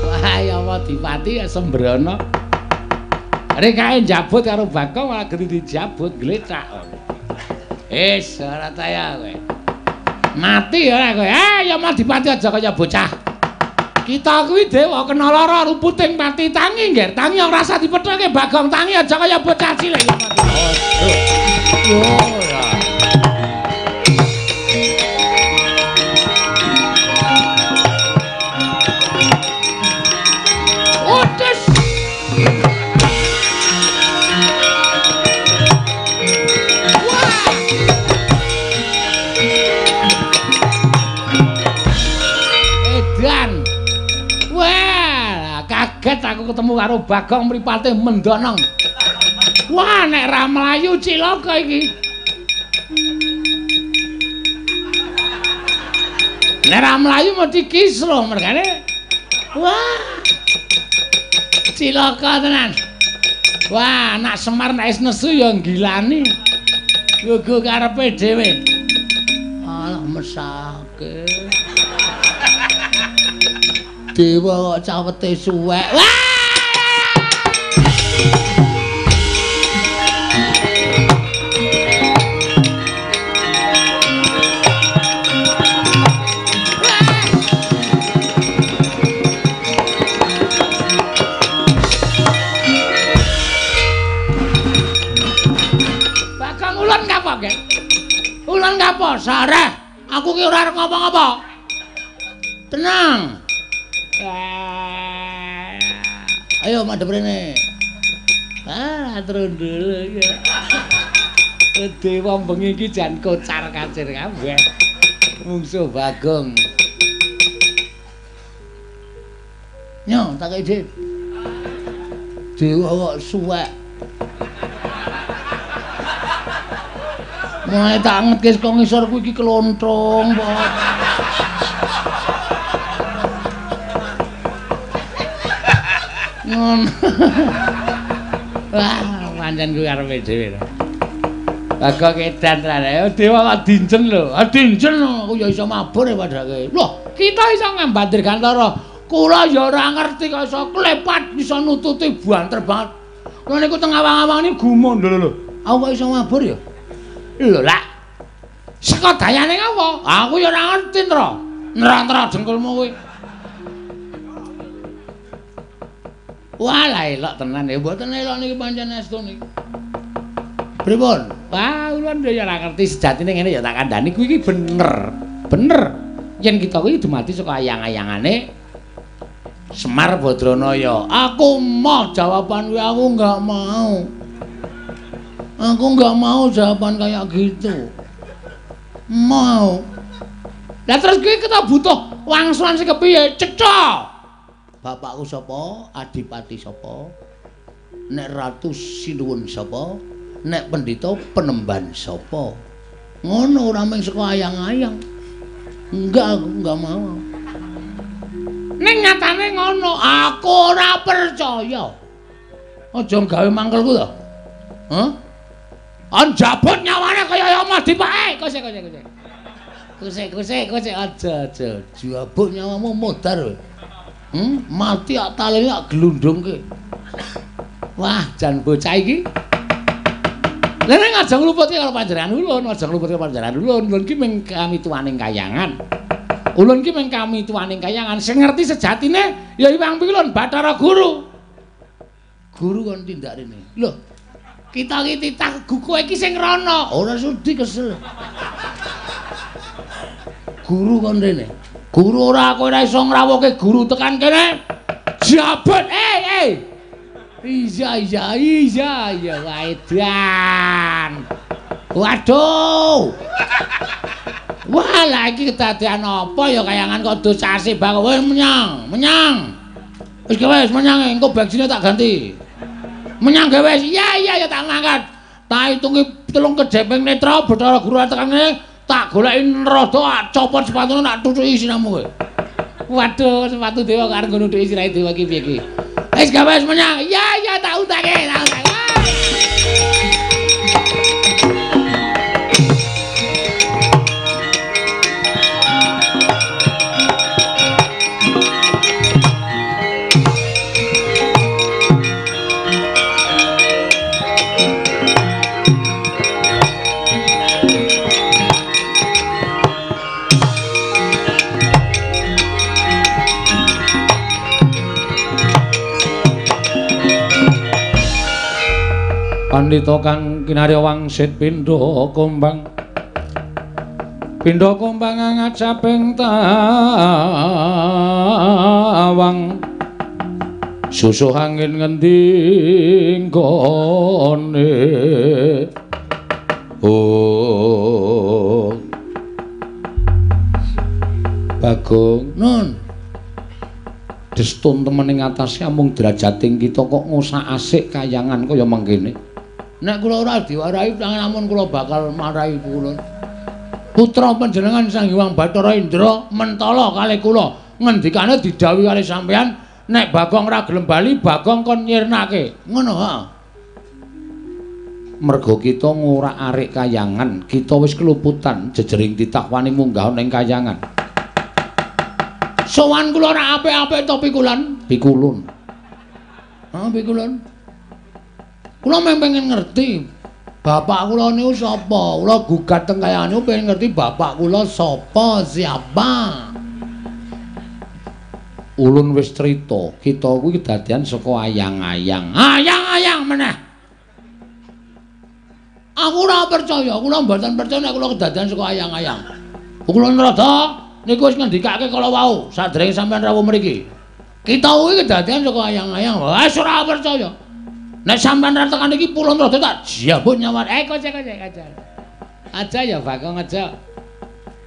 Wah, Yamadipati ya sembrono. Rek kae njabut karo Bagong malah genti dijabut glecak. Wis ora taya kowe. Mati ora kowe. Yamadipati aja kaya bocah. Kita kuwi dewa kena lara ruputing pati tangi ngger. Tangi ora usah dipethoke Bagong, tangi aja kaya bocah cilik Yamadipati. Yo ora. Otes. Kaget aku ketemu karo Bagong mripate mendonong. Wah, nek ra mlayu cilaka iki. Nek ra mlayu mesti kisruh mergane. Wah. Cilaka tenan. Wah, anak Semar nek wis nesu ya nggilani. Gugu karepe dhewe. Alah mesake. Dewa kok cawete suwek. Wah! arep ngapa-ngapa. Tenang. Ayo madhep rene. Ah, trundul iki. Dewa bengi iki jan kocar kacir kabeh. Mungsuh Bagong. Nyo, tak kei dhit. Dewa kok suwek. Mulai tak angetke saka ngisor kuwi iki klontrong, Pak. Ngono. Wah, pancen kuwi arepe dhewe. Bagong edan tenan. Ayo dewa kok dinjen lho. Ah dinjen aku ya iso mabur ya padake. Loh, kita iso ngambat dirgantara. Kula ya ora ngerti kok iso klepat iso nututi banter banget. Kula niku teng awang-awang niku gumun lho lho. Aku kok iso mabur ya? Lho lak. Saka dayane ngapa? Aku ya ora ngerti, Ntra. Ntra-ntra dengkulmu kuwi. Wah, lah elok tenan ya. Mboten elok niki pancen estu niki. Pripun? Wah, kula ya ora ngerti sejatine ngene ya tak kandhani kuwi iki bener. Bener. Yen kita kuwi dumadi saka ayang-ayangane Semar Badranaya. Aku moh jawaban kuwi, aku enggak mau. Aku enggak mau jawaban kayak gitu. Mau. Lah terus kuwi kita butuh wangsulan sing kepiye? Cetha. Bapakku sapa? Adipati sapa? Nek ratu sinuwun sapa? Nek pendhita penemban sapa? Ngono ora mung saka ayang-ayang. Enggak, aku enggak mau. Ning nyatane ngono, aku ora percaya. Aja gawe mangkelku to. Hah? Anjabut nyawane kaya omah dipake. Kose kose kose. Kose kose kose aja aja. Jabut nyawamu modar. Mati ak talene ak glundungke. Wah, jan bocah iki. Lha nek aja ngluputke karo panjenengan ulun, aja ngluputke panjenengan ulun. Ulun ki mung kamituwaning kayangan. Ulun ki mung kamituwaning kayangan. Sing ngerti sejatine ya Hyang Pilun Bathara Guru. Guru kon tindak rene. Lho, kita iki titah kowe iki sing rono. Ora sudi kesel. Guru kon rene. Guru ora kowe ora iso ngrawuhke guru tekan kene. Jabut. Eh. Iya iya iya iya waedan. Waduh. Wah, lah iki kedadean apa ya kayangan kok dosase bang. Wis menyang, menyang. Wis wis menyang engko bagsine tak ganti. Menyang gawe wis. Iya iya ya tak ngangkat. Tak hitungi telung kedheping netra Bathara Guru tekan kene tak goleki rada copot sepatune tak tutuki siramu kowe. Waduh, sepatu dewa kok arep nggo nutuki sirahe dewa iki piye iki? Wis gawe wis menyang. Iya iya tak utake, tak utake. Pandhita kang kinarya wangsit pindha kumbang. Pindha kumbang ngajaping tawang. Susuh angin ngendi nggone. Oh. Bagong, Nun. Destun temen ing atase amung derajating kita kok ngosak-asik kayangan kaya mangkene. Nek kula ora diwarahi namun kula bakal marahi kula. Putra panjenengan Sang Hyang Bathara Indra mentala kalih kula. Ngendikane didhawuhi kalih sampeyan nek Bagong ora gelem bali Bagong kon nyirnake. Ngono ha. Merga kita ngorak-arik kayangan, kita wis keluputan jejering titah wani munggah ning kayangan. Sowan kula ora apik-apik to pikulan? Pikulun. Ha pikulun. Kula mung pengen ngerti bapak kula niku sapa. Kula gugat teng kayangan niku pengen ngerti bapak kula sapa, siapa. Ulun wis crita, kita kuwi kedadean saka ayang-ayang. Ayang-ayang meneh. Aku ora percaya, kula mboten percaya nek kula kedadean saka ayang-ayang. Ulun Rada niku wis ngendikake kala wau sadèrènge sampeyan rawuh mriki. Kita kuwi kedadian saka ayang-ayang. Wis ora percaya. Nek sampeyan ra tekan iki Pulon Rada tak jabut nyawa. Kocek aja. Aja ya Bagong aja.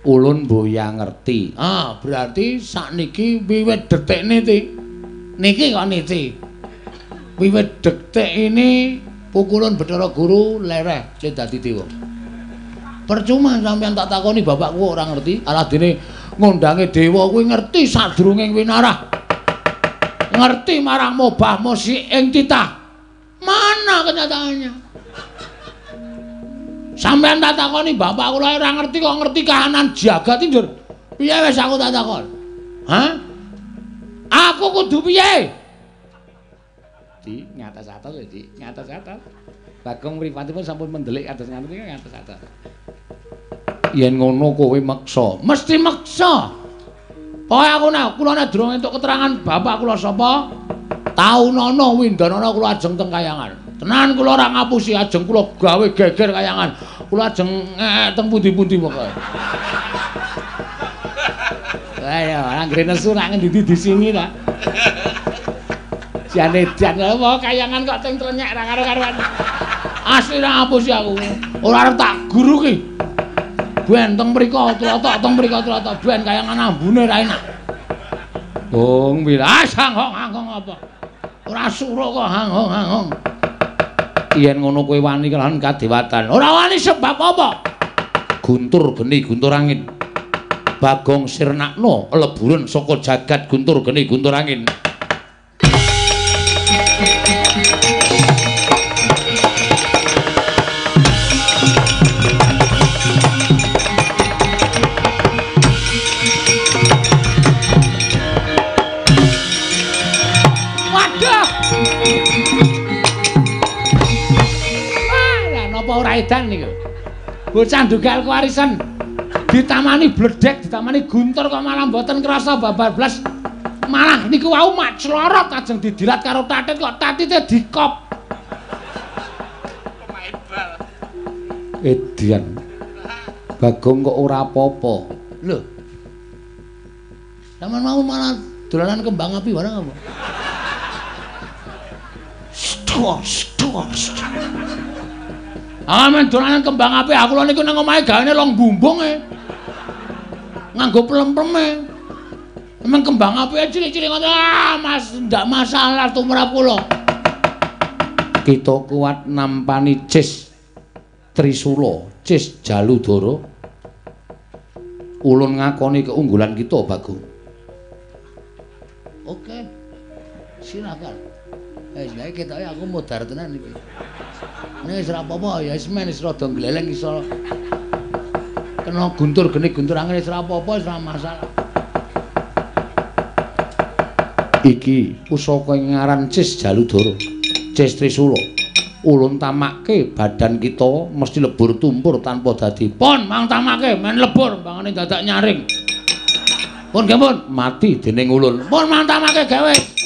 Ulun boya ngerti. Ah, berarti sakniki wiwit detikne ti. Niki kok niti. Wiwit detik ini pukulun Bathara Guru lereh le dadi dewa. Percuma sampeyan tak takoni bapakku ora ngerti, aladene ngondange dewa kuwi ngerti sadurunge winarah. Ngerti marang mobah mosi ing titah. Mana kenyataannya? Sampeyan tak takoni bapak kula ora ngerti kok ngerti kahanan jagat iki, Njur. Piye wis aku tak takon? Hah? Aku kudu piye? Di ngatas-atas lho, Dik, ngatas-atas. Bagong mripatipun sampun mendelik kados ngaten iki ngatas-atas. Yen ngono kowe meksa, mesti meksa. Pokoke aku nek kula nek durung entuk keterangan bapak kula sapa, taunana windanana kula ajeng teng kayangan. Tenan kula ora ngapusi, ajeng kula gawe geger kayangan. Kula ajeng teng pundi-pundi pokoke. Ayo, anggere nesu nak ngendi disingi ta. Jane jan apa kayangan kok teng trenyek ra karo-karuan. Asli ra ngapusi aku. Ora arep tak guru ki. Ben teng mriko tlotok, teng mriko tlotok, ben kayangan ambune ra enak. Bung wilas hanghong-hanghong apa? Ora suruh kok hanghong-hanghong. Yen ngono kowe wani kelawan kadewatan. Ora wani sebab apa? Guntur geni guntur angin. Bagong sirnakno leburen saka jagat guntur geni guntur angin. Ora edan niku. Bocah ndugal kewarisan ditamani bledek, ditamani guntur kok malah mboten krasa babar blas. Malah niku wau mak clorot ajeng didilat karo tatit kok tatite dikop. Pemain bal. Edian. Bagong kok ora apa-apa. Lho. Sampeyan mau malah dolanan kembang api barang apa? Stos, stos. Ah men dolanan kembang api aku lho niku nang omahe gawane long bumbung e. Nganggo plem-pleme. Emang kembang api cilik-cilik ngono. Ah Mas ndak masalah tumrap kula. Kita kuat nampani Cis Trisula, Cis Jaludara. Ulun ngakoni keunggulan kita, Bagong. Oke. Silakan. Wis gawe ketoke aku modar tenan iki. Nek wis ora apa-apa ya wis men wis rada gleleng iso kena guntur geni guntur angin wis ora apa-apa wis ora masalah. Iki pusaka ing ngaran Cis Jaludara, Cis Trisula. Ulun tamakke badan kita mesti lebur tumpur tanpa dadi. Pun mang tamake men lebur mbangane dadak nyaring. Pun nggih pun mati dening ulun. Pun mang tamake gawe.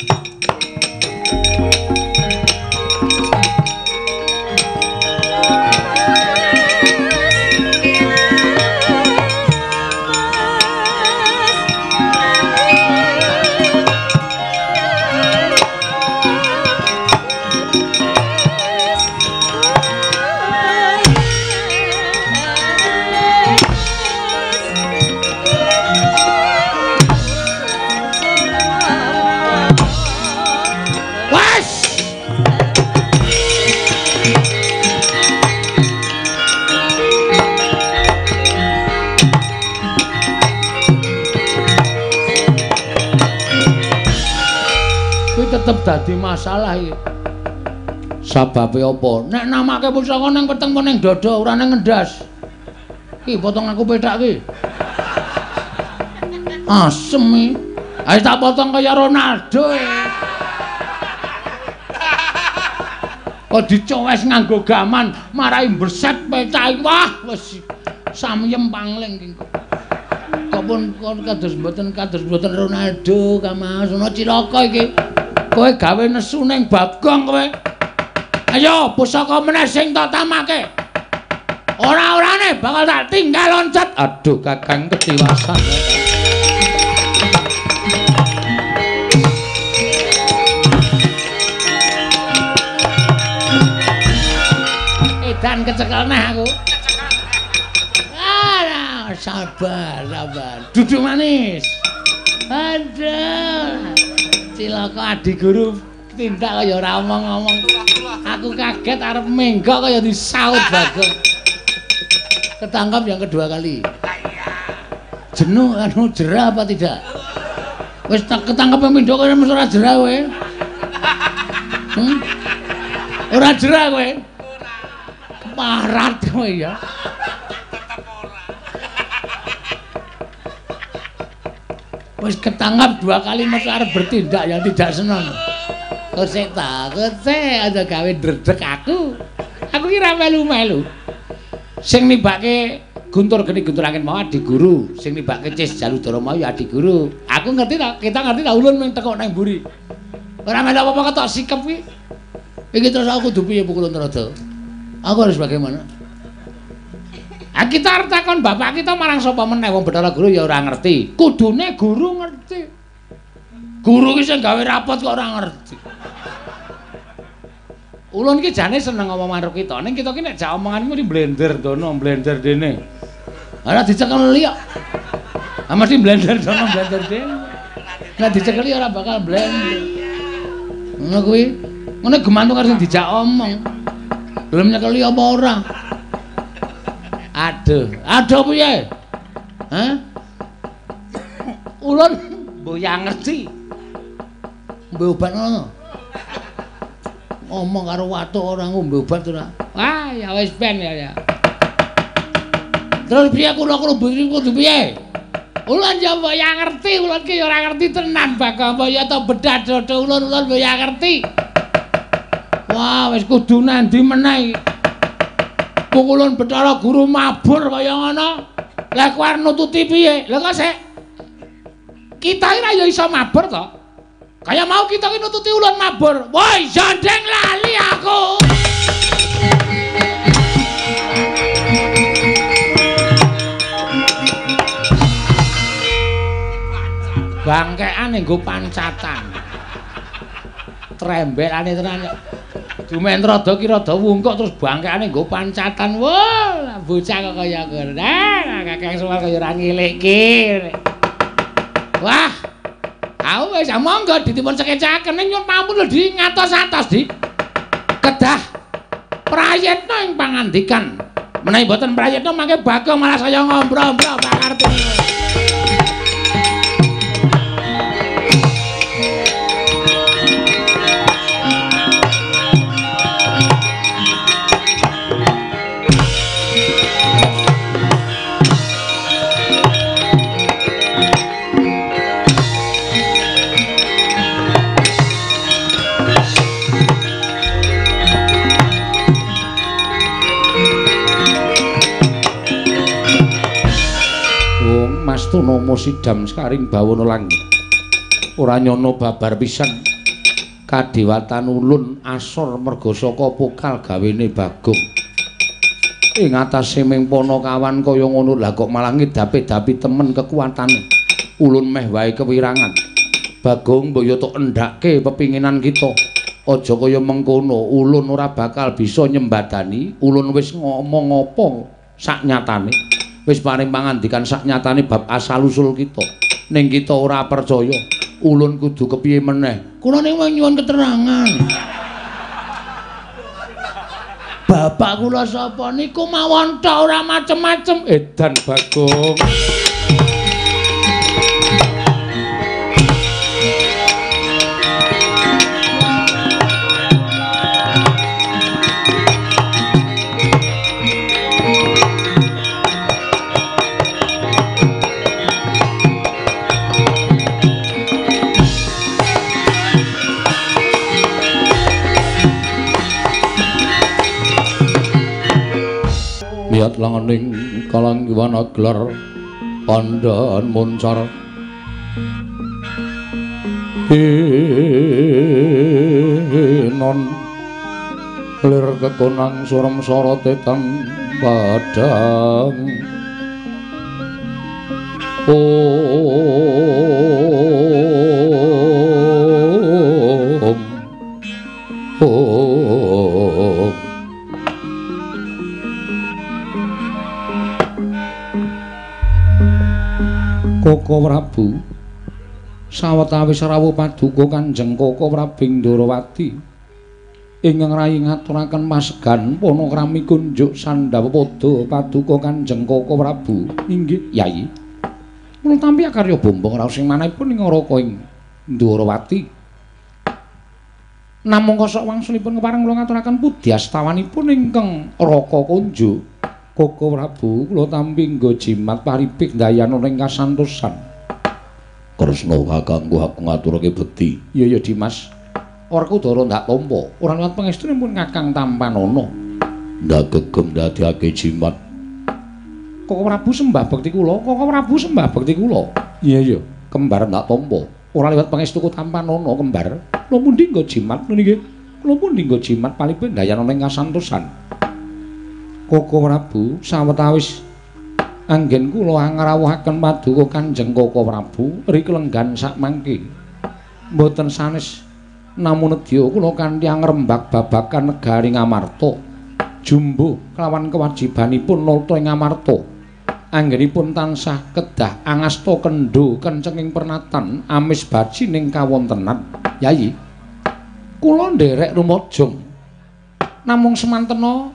Tetep dadi masalah iki. Sababe apa? Nek namake pusaka nang weteng apa ning dada ora nang ngendas. Ki potong aku pethak ki. Asem iki. Ayo tak potong kaya Ronaldo. Kok dicowes nganggo gaman marai berset pethak iki. Wah, wis samyem pangling ki. Kok pun kados mboten Ronaldo Kamas ono cilaka iki. Kowe gawe nesu ning Bagong kowe. Ayo pusaka meneh sing tak tamake. Ora-orane Nyatane bakal tak tinggal loncat. Aduh Kakang ketiwasan. Edan kecekel nah aku. Ah, sabar, sabar. Duduk manis. Aduh. Cilaka adi guru tindak kaya ora omong-omong. Aku kaget arep menggok kaya disaut Bagong. Ketangkap yang kedua kali. Jenuh anu jerah apa tidak? Wis tak ketangkep yang pindho kaya mesti ora jerah kowe. Ora jerah kowe. Parat kowe ya. Wis ketangkap dua kali mesti arep bertindak yang tidak senang. Kosek ta, kosek aja gawe ndredeg aku. Aku ki ra melu-melu. Sing nibake Guntur Geni Guntur Angin mau adi guru, sing nibake Cis Jaludara mau ya adi guru. Aku ngerti ta, kita ngerti ta ulun mung tekuk nang mburi. Ora melu apa-apa ketok sikep kuwi. Iki terus aku kudu piye Pukulun Trada? Aku harus bagaimana? Ah kita arep takon bapak kita marang sapa meneh wong Bathara Guru ya ora ngerti. Kudune guru ngerti. Guru ki sing gawe rapot kok ora ngerti. Ulun ki jane seneng ngomong karo kita, ning kita ki nek jak omongan mesti blender dono, blender dene. Ora dicekeli kok. Ah mesti blender dono, blender dene. Nek dicekeli ora bakal blender. Ngono kuwi. Ngono gemantung karo sing dijak omong. Gelem nyekeli apa ora? Aduh, aduh piye? Hah? Ulun mboyang ngerti. Ngombe obat ngono. Ngomong karo watuk ora ngombe obat ora. Wah, ya wis ben ya. Terus piye kula kudu piye? Ulun ya mboyang ngerti, ulun ki ya ora ngerti tenan Bagong apa ya to bedah dodo ulun ulun mboyang ngerti. Wah, wis kudu nandi meneh iki. Pukulun Bathara Guru mabur kaya ngono. Lah kowe arep nututi piye? Lah kok sik. Kita iki ra ya iso mabur to. Kaya mau kita iki nututi ulun mabur. Woi, jandeng lali aku. Bangkean nggo pancatan. Trembelane tenan kok. Dumen rada ki rada wungkuk terus bangkeane nggo pancatan. Wah, bocah kok kaya ngono. Nah, Kakang Semar kaya ora ngilikke. Wah. Aku wis monggo ditimpun sekecaken ning nyuwun pampun lho di ngatos-atos di. Kedah prayitna ing pangandikan. Menawi mboten prayitna mangke Bagong malah saya ngombro-ombro pangarepe. Mastuna sidam sekaring bawana langit. Ora nyono babar pisan. Kadewatan ulun asor merga saka pokal gawene Bagong. Ing atase ming panakawan kaya ngono lah kok malah ngedapi-dapi temen kekuatane. Ulun meh wae kewirangan. Bagong mbok yo tok endhake pepinginan kita. Aja kaya mengkono, ulun ora bakal bisa nyembadani. Ulun wis ngomong apa sak nyatane. Wis paring pangandikan sak nyatane bab asal usul kita. Ning kita ora percaya. Ulun kudu kepiye meneh? Kula ning nyuwun keterangan. Bapak kula sapa niku mawon tok ora macem-macem. Edan Bagong. Miyat langening kalanggiwana gelar pandhan muncar non lir kekonang surem sorote tan padang. Om Om. Koko Prabu sawetawis rawuh paduka Kanjeng Koko Prabu Ndorowati ingkang rayi ngaturaken pasegan panakrami kunjuk sandhawa pada paduka Kanjeng Koko Prabu. Inggih Yayi. Kula tampi akarya bombong raos ing manahipun ing Raka ing Ndorowati. Namung kosok wangsulipun kepareng kula ngaturaken pudyastawanipun ingkang Raka kunjuk. Koko Prabu kula tampi nggo jimat paripik ndayana ing kasantosan. Kresna kakangku aku ngaturake bekti. Iya ya Dimas. Werkudara ndak tampa. Ora liwat pangestunipun Kakang tampanana. Ndak gegem ndadekake jimat. Koko Prabu sembah bekti kula, Koko Prabu sembah bekti kula. Iya ya, kembar ndak tampa. Ora liwat pangestuku tampanana kembar. Kula pundi nggo jimat niki? Kula pundi nggo jimat palipik ndayana ing kasantosan. Koko Prabu sawetawis anggen kula ngrawuhaken paduka Kanjeng Koko Prabu riklenggan sakmangke mboten sanes namun nedya kula kanthi ngrembak babagan negari Ngamarta jumbuh kelawan kewajibanipun nata ing Ngamarta anggenipun tansah kedah angasta kendho kencenging pernatan amis baji ning kawontenan. Yayi kula nderek rumajung namung semantena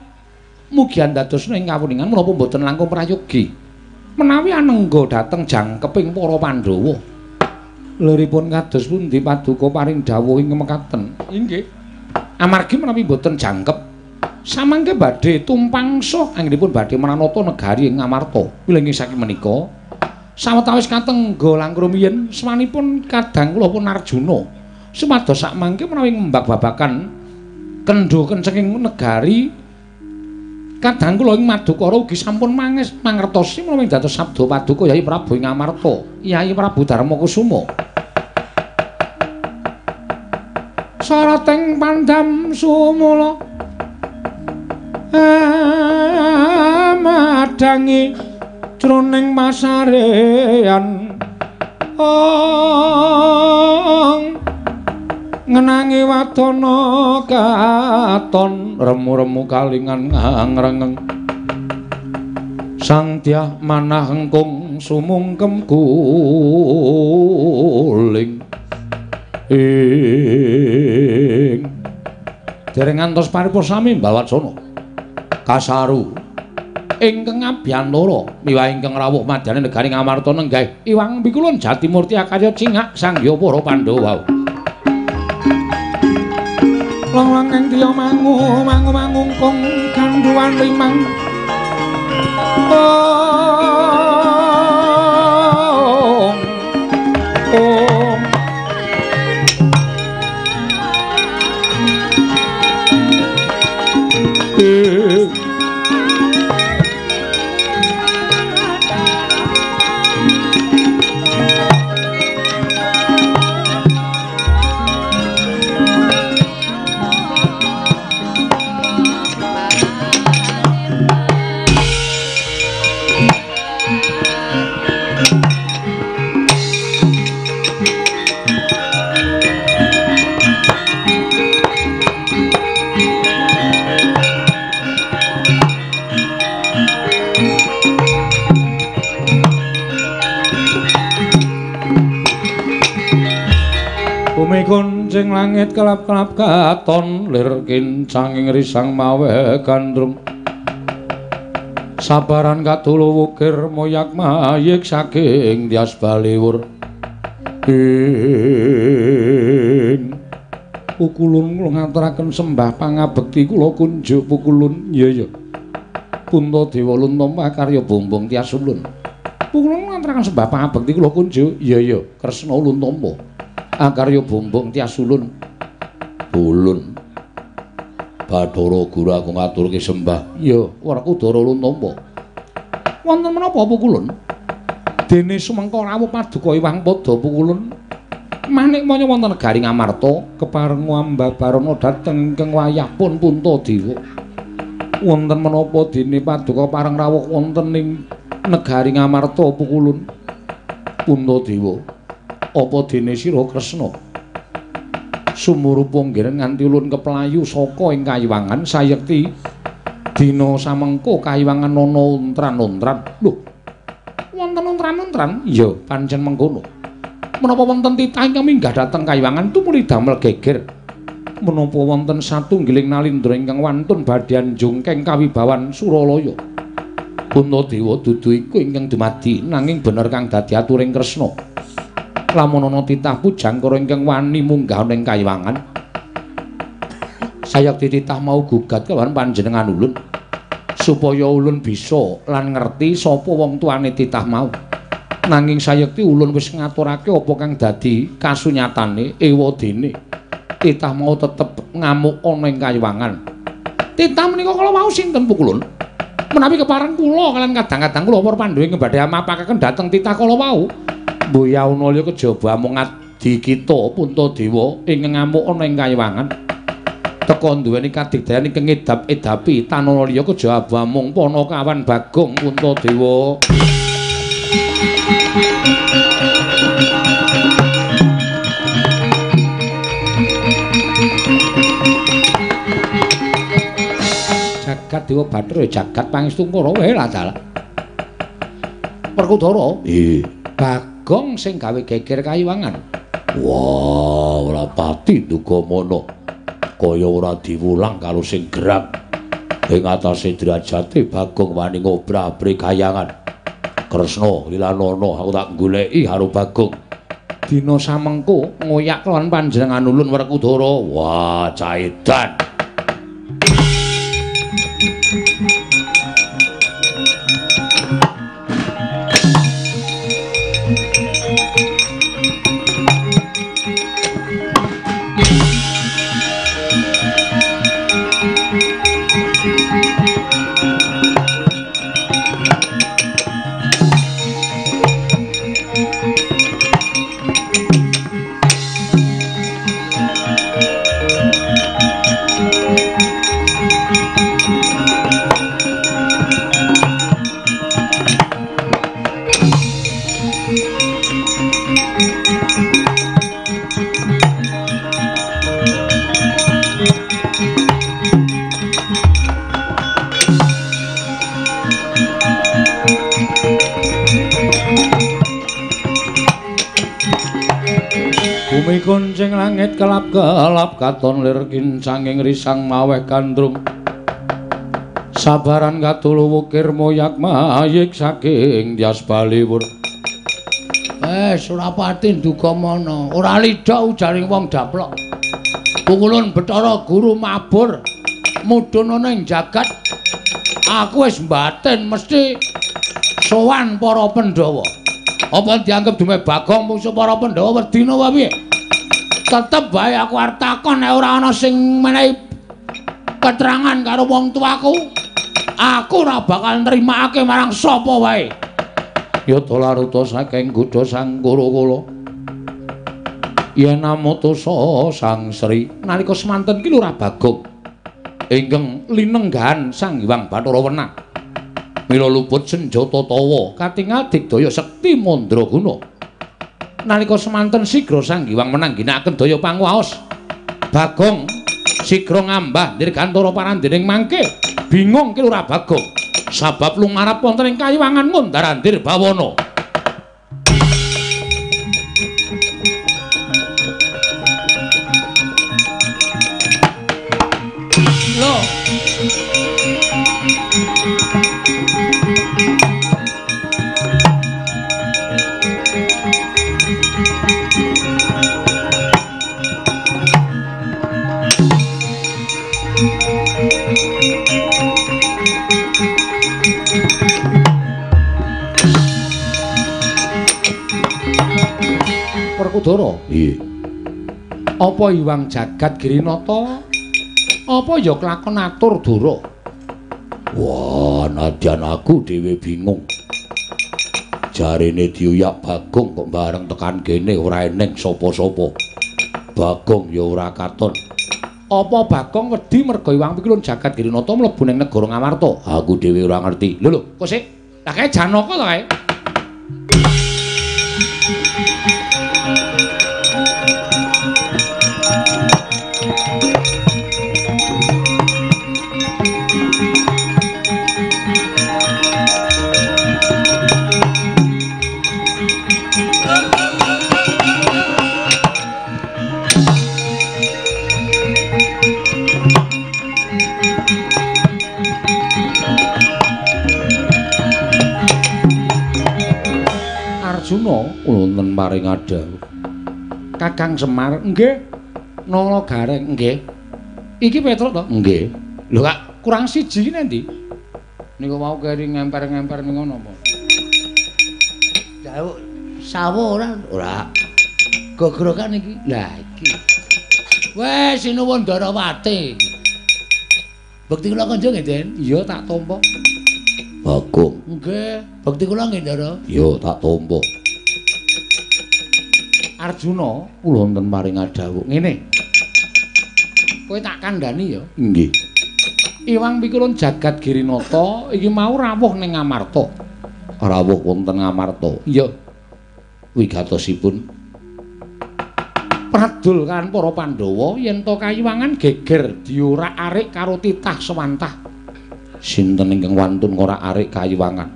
mugi andadosna ing kawuningan menapa mboten langkung prayogi menawi anengga dhateng jangkeping para Pandhawa. Liripun kados pundi paduka paring dawuh ing mekaten? Inggih. Amargi menawi mboten jangkep samangke badhe tumpangsa anggenipun badhe mranata negari ing Ngamarta. Wilujeng saking menika sawetawis katengga langkung rumiyin swanipun kadang kula pun Arjuna supados sakmangke menawi ngembak babagan kendho kencenging negari kadang kula ing Madukara ugi sampun mangertosi menawi dados sabda paduka Yayi Prabu ing Ngamarta, Yayi Prabu Darmakusuma. Sarating pandam sumula madangi jroning pasarean ong ngenangi wadana katon remu-remu kalingan ngrengeng sang dyah manah engkung sumungkem guling ing dereng ngantos paripurna sami Mbawacana kasaru ingkang abiyantara miwah ingkang rawuh madyaning negari Ngamarta nenggah Iwang Pikulun Jatimurti akarya cingak sangya para Pandhawa. Long-long ing tiya mangu mangu mangungkung gandhuwan limang om om Bumi kuncing langit kelap-kelap katon lir kincanging risang mawe gandrung sabaran katulu wukir moyak mayik saking tias baliwur ing pukulun kula ngaturaken sembah pangabekti kula kunjuk pukulun. Iya ya Puntadewa luntampa karya bombong tias ulun. Pukulun ngaturaken sembah pangabekti kula kunjuk. Iya ya Kresna luntampa akarya bombong tias ulun. Ulun Bathara Guru aku ngaturke sembah. Iya, Werkudara luntampa. Wonten menapa pukulun? Dene sumengka rawuh paduka Iwang Pada pukulun. Manik maya wonten negari Ngamarta kepareng ambabarana dhateng ingkang wayah pun Puntadewa. Wonten menapa dene paduka pareng rawuh wonten ing negari Ngamarta Pukulun? Puntadewa, apa dene sira Kresna sumurupa nggih nganti ulun keplayu saka ing kayiwangan sayekti dina samengko kayiwangan ana untran-untran. Lho, wonten untran-untran? Iya, pancen mengkono. Menapa wonten titah ingkang minggah dhateng kayiwangan tumuli damel geger? Menapa wonten satunggiling nalindra ingkang wantun badhe njungkeng kawibawan Suralaya? Puntadewa, dudu iku ingkang dumadi, nanging bener kang dadi aturing Kresna. Lamun ana titah pujangkara ingkang wani munggah ning kayiwangan, sayekti titah mau gugat kelawan panjenengan ulun supaya ulun bisa lan ngerti sapa wong tuane titah mau. Nanging sayekti ulun wis ngaturake apa kang dadi kasunyatane ewadene titah mau tetep ngamuk ana ing kayiwangan. Titah menika kala wau sinten Pukulun? Menawi kepareng kula kalian kadang-kadang kula para Pandhawa ingkang badhe amapakaken dhateng titah kala wau. Mboyauna liya kejaba amung adi kita Puntadewa ingkang ngamuk ana ing kayiwangan. Teka duweni kadigdayan ingkang ngedap-edapi tanana liya kejaba amung panakawan Bagong Puntadewa. Jagat Dewa Bathara jagat pangestu Kurawa lah dalah. Werkudara, nggih. Bagong sing gawe geger kayiwangan. Wah, ora pati duga mono. Kaya ora diwulang karo sing gerak. Ing atase derajate Bagong wani ngobrabri kayangan. Kresna lilanono aku tak goleki karo Bagong. Dina samengko ngoyak kelawan panjenengan ulun Werkudara. Wah, caedan. Bumi kuncing langit kelap-kelap katon lir kincanging risang maweh gandrung. Sabaran katulu wukir moyak mayik saking Dyas Baliwur. Surapati nduga mono, ora lidha ujaring wong daplok. Pukulun Bathara Guru mabur mudhun ana ing jagat. Aku wis mbatin mesti sowan para Pandhawa. Apa dianggep dume Bagong mungsu para Pandhawa wedina wae piye? Tetep bae aku arep takon nek ora ana sing menehi keterangan karo wong tuaku, aku ora bakal nrimakake marang sapa wae. Yata laruta saking gudha Sang Kura-kula. Yen amutusa Sang Sri nalika semanten ki Lurah Bagong ingkang linenggahan Sang Hyang Bathara Wenang. Mila luput senjata tawa katingal digdaya sekti mandraguna. Nalika semanten sigra Sang Hyang Wenang ginakaken daya panguwaos. Bagong sigra ngambah dirgantara parandening mangke. Bingung ki Lurah Bagong sabab lumarap wonten ing kayiwangan ngundar-andir bawana. Lho. Werkudara, nggih. Apa Hyang Jagat Girinata? Apa ya kelakon atur dara? Wah, nadyan aku dhewe bingung. Jarene diuyak Bagong kok bareng tekan kene ora eneng sapa-sapa. Bagong ya ora katon. Apa Bagong wedi merga Iwang Pikulun Jagat Girinata mlebu ning negara Ngamarta? Aku dhewe ora ngerti. Lho lho, kok sik? Lah kae Janaka to kae? Arjuna wonten paring adhawuh. Kakang Semar, nggih. Nala Gareng, nggih. Iki Petruk to? Nggih. Lho kak, kurang siji iki nendi? Niku mau keri ngemper-ngemper ning ngono apa? Jauh sawo ora? Ora. Gogrokan iki. Lah iki. Weh, sinuwun Darawati. Bekti kula kanca nggih, Den? Iya, tak tampa. Bagong. Nggih, bekti kula nggih, Ndara. Iya, tak tampa. Arjuna, kula wonten paring adhawuh. Ngene. Kowe tak kandhani ya? Nggih. Iwang Pikulun Jagat Girinata iki mau rawuh ning Ngamarta. Rawuh wonten Ngamarta. Iya. Wigatosipun pradul kan para Pandhawa yen to kayiwangan geger diorak-arik karo titah sewantah. Sinten ingkang wantun ngorak-arik kayiwangan?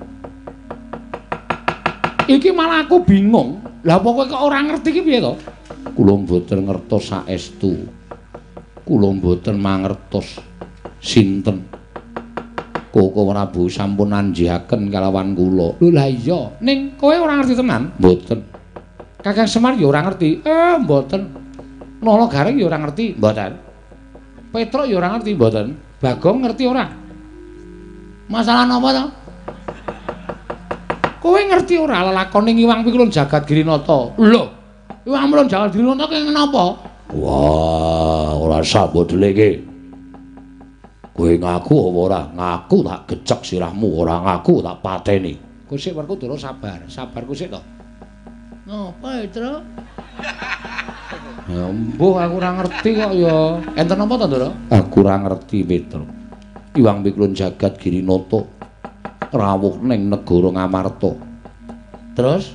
Iki malah aku bingung. Lah apa kowe kok ora ngerti iki piye to? Kula mboten ngertos saestu. Kula mboten mangertos sinten. Koko Prabu sampun anjihaken kalawan kula. Lho lah iya, ning kowe ora ngerti tenan? Mboten. Kakang Semar ya ora ngerti. Mboten. Nala Gareng ya ora ngerti, mboten. Petruk ya ora ngerti, mboten. Bagong ngerti ora? Masalah napa to? Kowe ngerti ora lelakone Iwang Pikulun Jagat Girinata? Lho, Iwang Pikulun Jagat Girinata kenging napa? Wah, ora sambut dheleke. Kowe ngaku apa ora? Ngaku tak gecek sirahmu, ora ngaku tak pateni. Kowe sik Werkudara sabar, sabar kowe sik to. Napa, Tru? Ya mbuh aku ora ngerti kok ya. Enten napa to, Ndara? Aku ora ngerti, Petro. Iwang Pikulun Jagat Girinata rawuh ning negara Ngamarta. Terus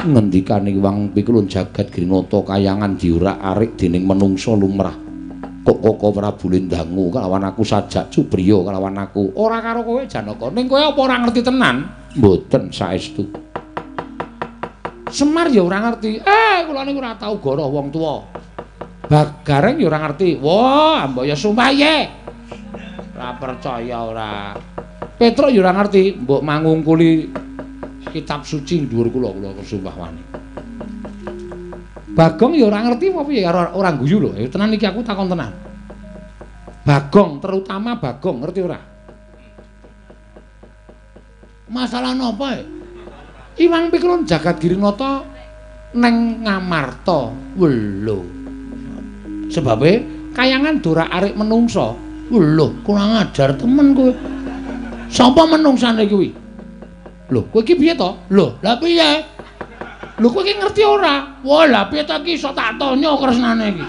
ngendikane Iwang Pikulun Jagat Girinata kayangan diorak-arik dening menungsa lumrah. Kok Koko Prabu Lindangu kalawan aku sajak cubriya kalawan aku. Ora karo kowe Janaka. Ning kowe apa ora ngerti tenan? Mboten saestu. Semar ya ora ngerti. Kula niku ora tau goroh wong tuwa. Bagareng ya ora ngerti. Wah, mbok ya sumpah ye. Ora percaya ora. Petruk ya ora ngerti, mbok mangungkuli kitab suci dhuwur kula, kula sumpah wani. Bagong ya ora ngerti apa piye, ora guyu lho. Ya tenan iki aku takon tenan. Bagong, terutama Bagong ngerti ora? Masalah napa ya? Iwang Pikulun Jagat Girinata neng Ngamarta. Lho. Sebabe kayangan dorak-arik menungsa. Lho, kurang ajar temen kowe. Sapa menungsane kuwi? Lho, kowe iki piye to? Lho, lah piye? Lho kowe iki ngerti ora? Wah, lah piye to iki iso tak tanya kresnane iki.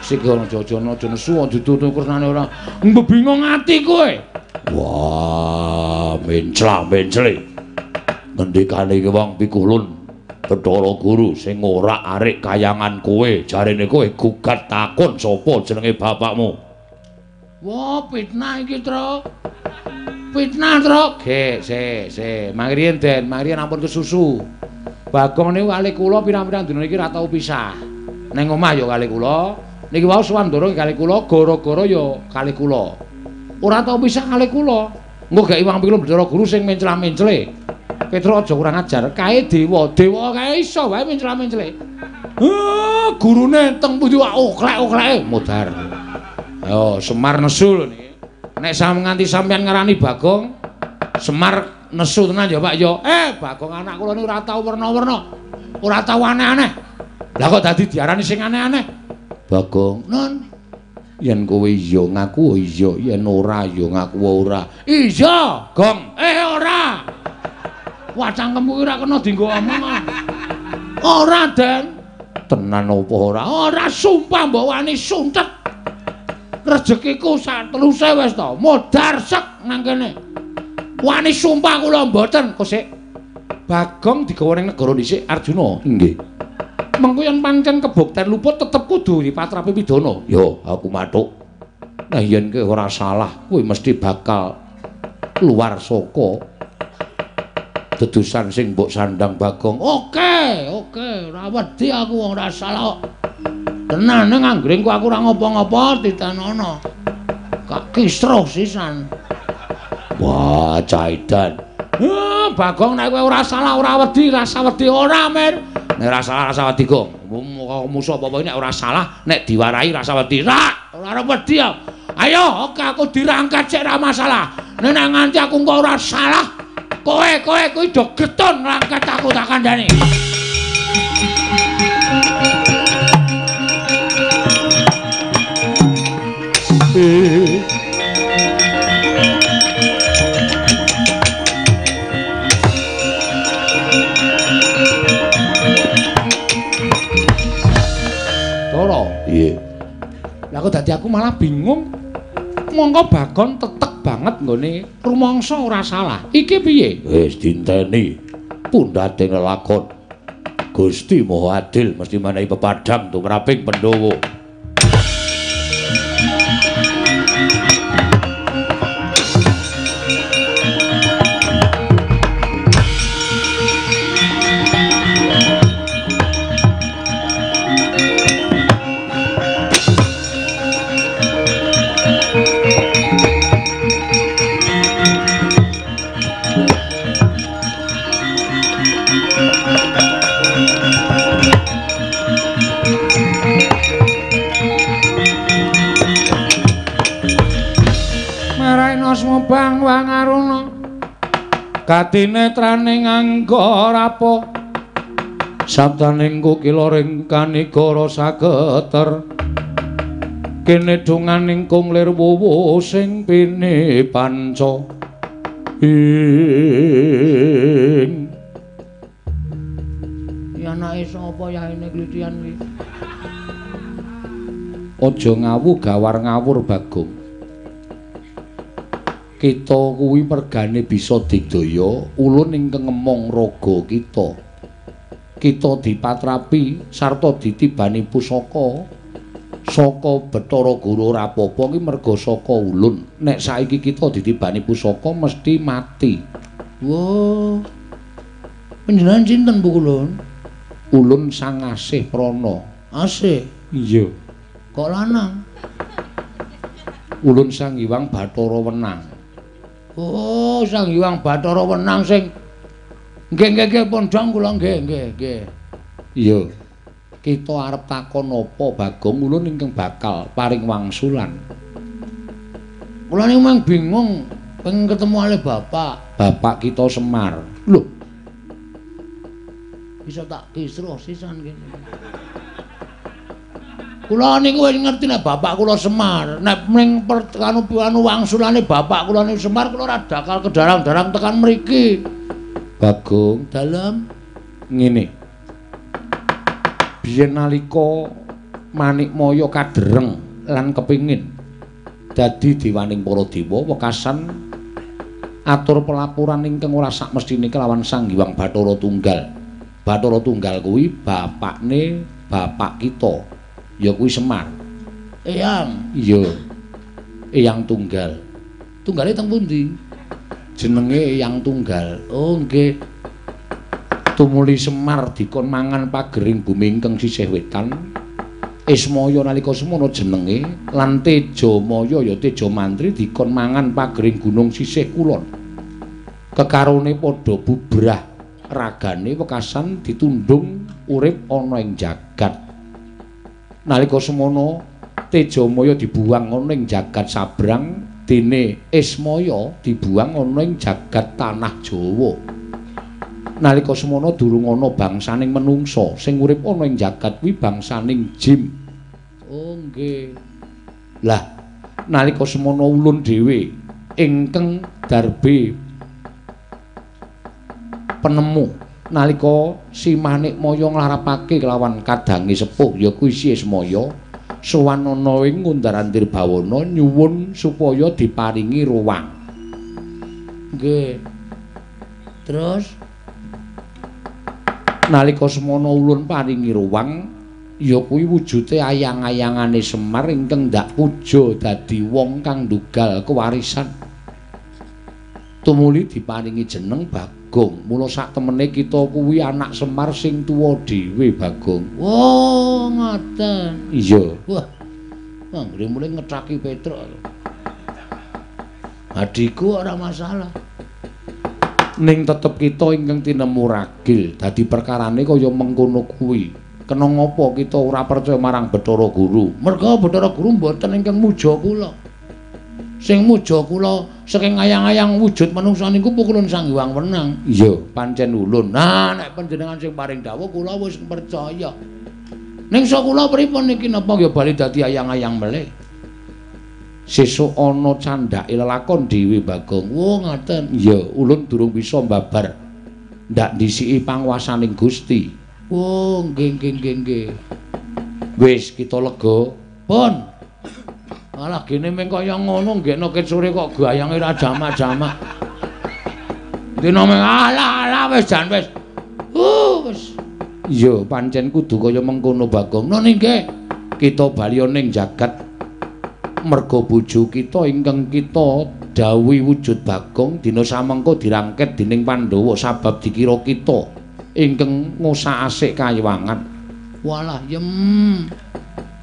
Sik aja aja nesu aja ditutup kresnane ora. Mbebingung ati kowe. Wah, mencla-mencle. Ngendikane iki wong Pikulun Bathara Guru sing ora arik kayangan kowe, jarene kowe gugat takon sapa jenenge bapakmu. Wah, fitnah iki, Tru. Fitnah, Tru. Ge, se, se. Mangriyen, Den, mangriyen ampun kesusu. Bagong niku kalih kula pirang-pirang dina iki ora tau pisah. Ning omah ya kalih kula, niki wau Suwandara kalih kula, gara-gara ya kalih kula. Ora tau pisah kalih kula. Engko gek Iwang Pikulun Bathara Guru sing mencla-mencle. Petro aja kurang ajar, kae dewa, dewa kae iso wae mencla-mencle. Gurune teng pundi wae oklek-okleke modar. Ayo Semar nesu lho niki. Nek nganti sampean ngarani Bagong, Semar nesu tenan ya Pak ya. Bagong anak kula niku ora tau werna-werna. Ora tau aneh-aneh. Lah kok dadi diarani sing aneh-aneh? Bagong, "Nun, yen kowe iya ngaku iya, yen ora ya ngaku ora." Iya, Gong. Ora. Wah, cangkemku ora kena dienggo omong. Ora, Den. Tenan apa ora? Ora sumpah mbok wani suntet. Rezekiku sak teluse wis to, modar sek nang kene. Wani sumpah kula mboten, kok sik. Bagong digawa ning negara dhisik Arjuna. Nggih. Mengko yen pancen kebukten luput tetep kudu dipatrapi pidana. Yo, aku mathuk. Nah yen kowe ora salah, kowe mesti bakal keluar saka dedusan sing mbok sandang Bagong. Oke, oke, ora wedi aku wong ora salah kok. Tenan ning anggringku aku ora ngopo-ngopo ditanono. Kak kisruh sisan. Wah, caidan. Bagong nek kowe ora salah ora wedi, rasa wedi ora, Mir. Nek ora salah rasa wedi, Gong. Musuh apa-apa nek ora salah, nek diwarahi rasa wedi. Ra, ora arep wedi ya. Ayo, oke aku dirangkat sik ora masalah. Nek nganti aku engko ora salah, kowe kuwi do getun ngrangkat aku tak kandhani. Toro, iya. Lah kok dadi aku malah bingung. Mongko Bagong tetek banget nggone rumangsa ora salah. Iki piye? Wis dinteni pundhate nglakon. Gusti Maha Adil mesti menehi pepadhang tumraping Pandhawa. Bang Wangaruna katinetraning angga rapa sabdaning kukila ring kanigara sageter kene donganing kung lir wuwu sing pini panca ing ya anake sapa yaene klitian iki aja ngawu gawar ngawur Bagong. Kita kuwi mergane bisa digdaya ulun ingkang ngemong raga kita. Kita dipatrapi sarta ditibani pusaka saka Bathara Guru ora apa-apa ki merga saka ulun. Nek saiki kita ditibani pusaka mesti mati. Wah. Panjenengan sinten Bu Ulun? Ulun Sang Asih Prana. Asih? Iya. Kok lanang? Ulun Sang Hyang Bathara Wenang. Oh, Sang Hyang Bathara Wenang sing nggih nggih nggih pondhong kula nggih nggih nggih. Iya. Kita arep takon apa Bagong ulun ingkang bakal paring wangsulan. Kula niku mang bingung pengen ketemu ale bapak. Bapak kita Semar. Lho. Bisa tak kisruh sisan kene. Kula niku wis ngerti nek bapak kula Semar, nek ning anu wangsulane bapak kula niku Semar kula ora bakal kedarang-darang tekan mriki. Bagong, dalem ngene. Biyen nalika Manikmaya kadereng lan kepingin dadi dewaning para dewa wekasan atur pelaporan ingkang ora sakmestine kelawan Sang Hyang Bathara Tunggal. Bathara Tunggal kuwi bapakne bapak kita. Ya kuwi Semar. Eyang. Iya. Eyang Tunggal. Tunggale teng pundi? Jenenge Eyang Tunggal. Oh, nggih. Tumuli Semar dikon mangan pagering bumi ingkang sisih wetan. Ismaya nalika semono jenenge lan Tejamaya ya Tejamantri dikon mangan pagering gunung sisih kulon. Kekarone padha bubrah ragane wekasan ditundung urip ana ing jagat. Nalika semono Tejamaya dibuang ana ing jagat sabrang, dene Ismaya dibuang ana ing jagat tanah Jawa. Nalika semono durung ana bangsaning menungsa, sing urip ana ing jagat kuwi bangsaning jim. Oh nggih. Lah nalika semono ulun dhewe ingkang darbe penemu Nalika Si Manikmaya nglarapake kelawan kadange sepuh ya kuwi Si Ismaya sowan ana ing Ngundar-andir bawana nyuwun supaya diparingi ruwang. Nggih. Terus nalika semono ulun paringi ruwang ya kuwi wujude ayang-ayangane Semar ingkang ndak puja dadi wong kang ndugal kewarisan. Tumuli diparingi jeneng Bagong. Mula sak temene kita kuwi anak Semar sing tuwa dhewe, Bagong. Oh, ngoten. Iya. Wah. Anggere mulih ngethaki Petruk. Adhiku ora masalah. Ning tetep kita ingkang tinemu ragil, dadi perkarane kaya mengkono kuwi. Kena ngapa kita ora percaya marang Bathara Guru? Merga Bathara Guru mboten ingkang muja kula. Sing muja kula saking ayang-ayang wujud manungsa niku pukulun Sang Hyang Wenang. Iya, pancen ulun. Nah, nek panjenengan sing paring dawuh kula wis percaya. Ning sok kula pripun niki napa ya bali dadi ayang-ayang melih? Sesuk ana candhake lelakon dhewe, Bagong. Oh, ngoten. Iya, ulun durung bisa mbabar. Ndak ndhisiki panguwasaning Gusti. Oh, nggih nggih nggih nggih. Wis kita lega. Pun. Alah gene meng kaya ngono nggekno ket sore kok gayange ra jamak-jamak. Dina meng alah alah wis jan wis. Wis. Iya, pancen kudu kaya mengkono, Bagong. Nun nggih. Kita bali ning jagat merga bojo kita ingkang kita dawuhi wujud Bagong dina samengko dirangket dening Pandhawa sabab dikira kita ingkang ngusak-asik kayiwangan. Walah yem.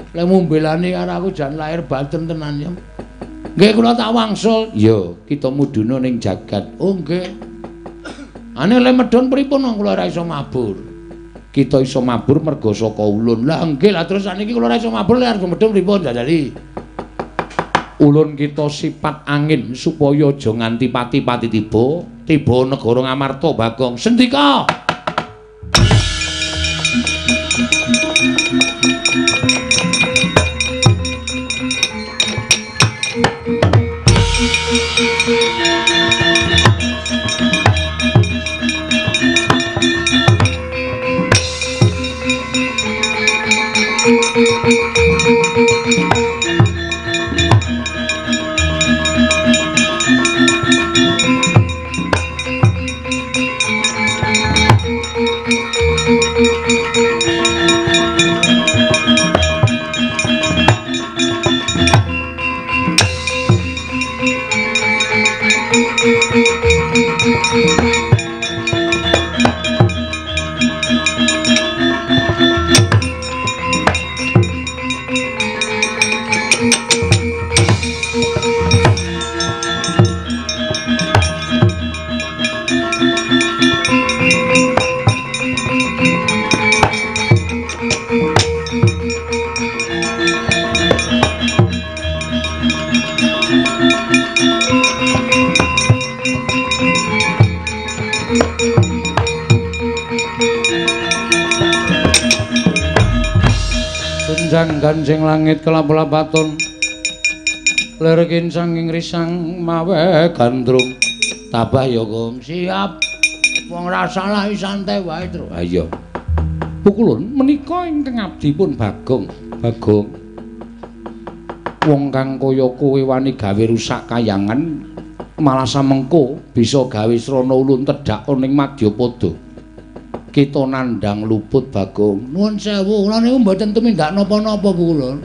Lek mumbelane karo aku jan lahir batin tenan yem. Nggih kula tak wangsul. Iya, kita mudhuna ning jagat. Oh nggih. Ane le medhun pripun wong kula ora iso mabur. Kita iso mabur merga saka ulun. Lah nggih, lah terus saniki kula ora iso mabur lek arep medhun pripun jajali? Ulun kita sifat angin supaya aja nganti pati-pati tiba, tiba negara Ngamarta, Bagong. Sendika. Tunjang ganjing langit kelap-lapaton lir kincang ing risang mawe gandrung. Tabah ya, Gong. Siap. Wong ra salah santai wae, Tru. Ha iya. Pukulun menika ingkang abdi pun Bagong. Bagong. Wong kang kaya kowe wani gawe rusak kayangan malah samengko bisa gawe srana ulun tedhak ning madyapada. Kita nandhang luput, Bagong. Nuwun sewu, kula niku mboten tumindak napa-napa, Pukulun.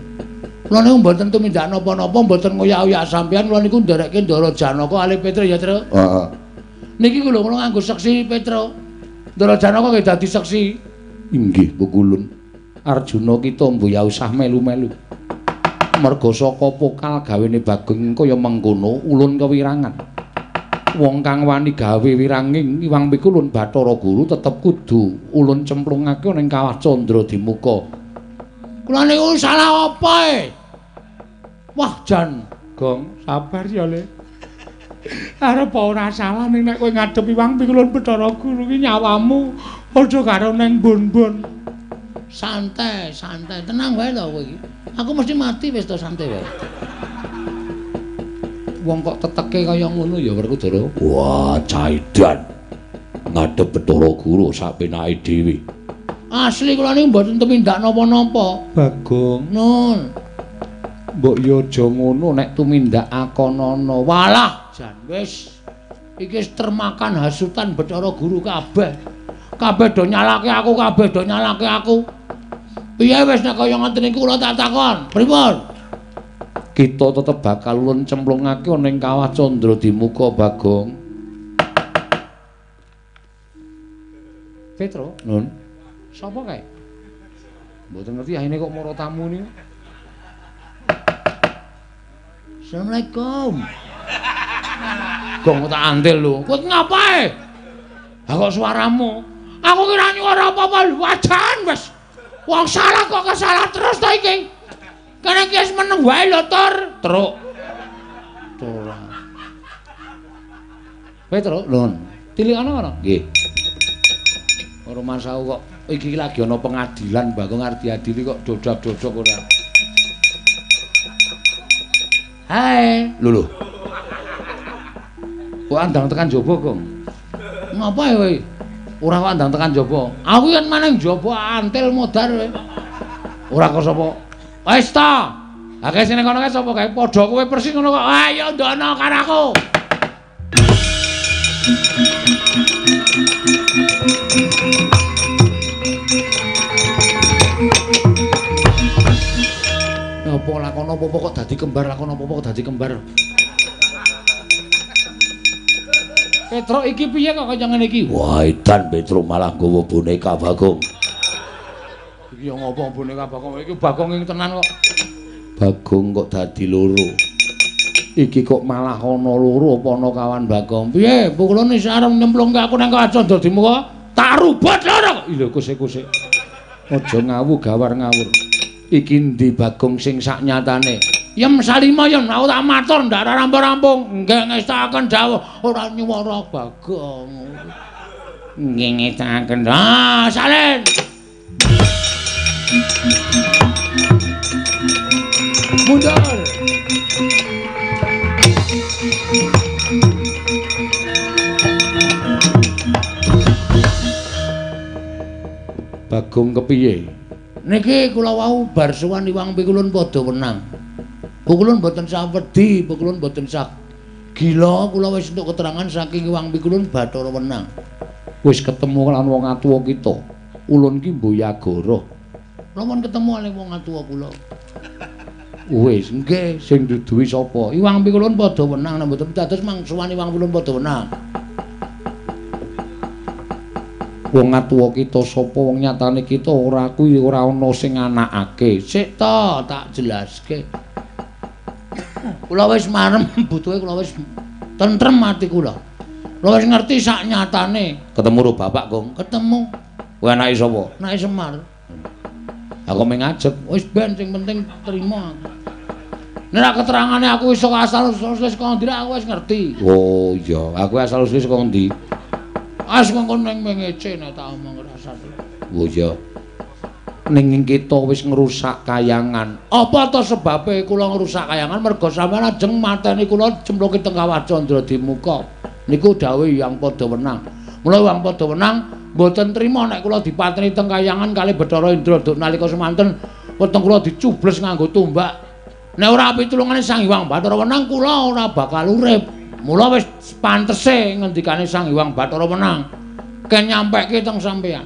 Kula niku mboten tumindak napa-napa, mboten ngoyak-oyak sampeyan, kula niku nderekke Ndara Janaka alih Petruk ya, Truk. Heeh. Niki lho kula nganggo seksi Petruk. Ndara Janaka nggih dadi seksi. Inggih, Pukulun. Arjuna kita mbuh usah melu-melu. Merga saka pokal gawene Bagong kaya mengkono ulun kewirangan. Wong kang wani gawe wiranging Iwang Pikulun Bathara Guru tetep kudu ulun cemplungake ning kawah Candra Dimuka. Kula niku salah apa e? Wah jan, Gong, sabar ya, Le. Arep ora salah ning nek kowe ngadep Iwang Pikulun Bathara Guru ki nyawamu padha karo neng bon-bon. Santai, santai, tenang wae to kowe iki. Aku mesti mati wis to, santai wae. Wong kok teteke kaya ngono ya Werkudara. Wah, caidan. Ngadhep Bathara Guru sak penake dhewe. Asli kula niku mboten tumindak napa-napa. Bagong, nun. Mbok yo aja ngono nek tumindak akonana. Walah, jan wis iki wis termakan hasutan Bathara Guru kabeh. Kabeh do nyalake aku, kabeh do nyalake aku. Piye wis nek kaya ngoten niku kula tak takon. Pripun? Kita tetep bakal ulun cemplungake ana ing Kawah Candradimuka, Bagong. Petro, nun. Sapa kae? Mboten ngerti ahine kok mara tamu niku. Assalamualaikum. Gong tak antil lho. Kowe ngapae? Ha kok suaramu? Aku kira nyuara apa-apa wajan wis. Wong salah kok kesalah terus to iki. Kene iki wis meneng wae lho, Tur. Truk. Ora. Petro, lho. Tilikana ngono? Nggih. Ora masaku kok iki lagi ana pengadilan Bagong arep diadili kok dodak-dodok ora. Hai, lho lho. Kok andang tekan jaba, Gong? Ngapa kowe? Ora kok andang tekan jaba. Aku yen maneng jaba antil modar kowe. Ora kok sapa? Wis ta. Ha kae sing kono kae sapa kae? Padha kowe persis ngono kok. Ayo ndono karo aku. Apa lakon apa-apa kok dadi kembar, lakon apa-apa kok dadi kembar. Petro iki piye kok kaya ngene iki? Wah, edan Petro malah nggawa boneka Bagong. Iki yo ngopo boneka Bagong? Iki Bagong ing tenan kok. Bagong kok dadi loro. Iki kok malah ana loro apa ana kawan Bagong? Piye? Pukulun wis arep nyemplungke aku nang Kawah Candradimuka, tak rubut loro. Lho kuse-kuse. Aja ngawu gawar ngawur. Iki endi Bagong sing sak nyatane? Yem salima yen aku tak matur ndak rampung-rampung. Nggih ngestakaken dawuh ora nyuwara Bagong. Nggih ngestakaken. Ah, salin. Mundur. Bagong kepiye? Niki kula wau bar sowan Iwang Pikulun padha wenang. Pukulun mboten sah wedi, pukulun mboten sah gila, kula wis entuk keterangan saking Iwang Pikulun Bathara Wenang. Wis ketemu lan wong atuwa kita. Ulun ki Mboyagara. Kula pun ketemu kalih wong atuwa kula. Wis nggih, sing duduhi sapa? Iwang Pikulun padha wenang, nek mboten dados mangsuwan Iwang Pikulun padha wenang. Wong atuwa kita sapa wong nyatane kita ora kuwi ora ana sing anakake. Sik to, tak jelaske. Kula wis marem butuhe kula wis tentrem ati kula. Kula wis ngerti sak nyatane. Ketemu karo bapak, Gong? Ketemu. Kowe anake sapa? Anake Semar. Aku mung ngajeg, wis ben sing penting trima aku. Nek keterangane aku iso asal usule saka ndi aku wis ngerti. Oh iya, aku asal usule saka ndi? As mengko ning mengece nek tak omong rasane. Oh iya. Ning kita wis ngrusak kayangan. Apa to sebabe kula ngrusak kayangan? Merga sampeyan ajeng mateni kula cemplungke teng Kawah Candradimuka. Niku dawuh Hyang Padha Wenang. Mula Hyang Padha Wenang mboten trima nek kula dipateni teng kayangan kalih Bathara Indra duk nalika semanten weteng kula dicubles nganggo tombak. Nek ora pitulungane Sang Hyang Bathara Wenang kula ora bakal urip. Mula wis pantese ngendikane Sang Hyang Bathara Wenang ken nyampeke teng sampeyan.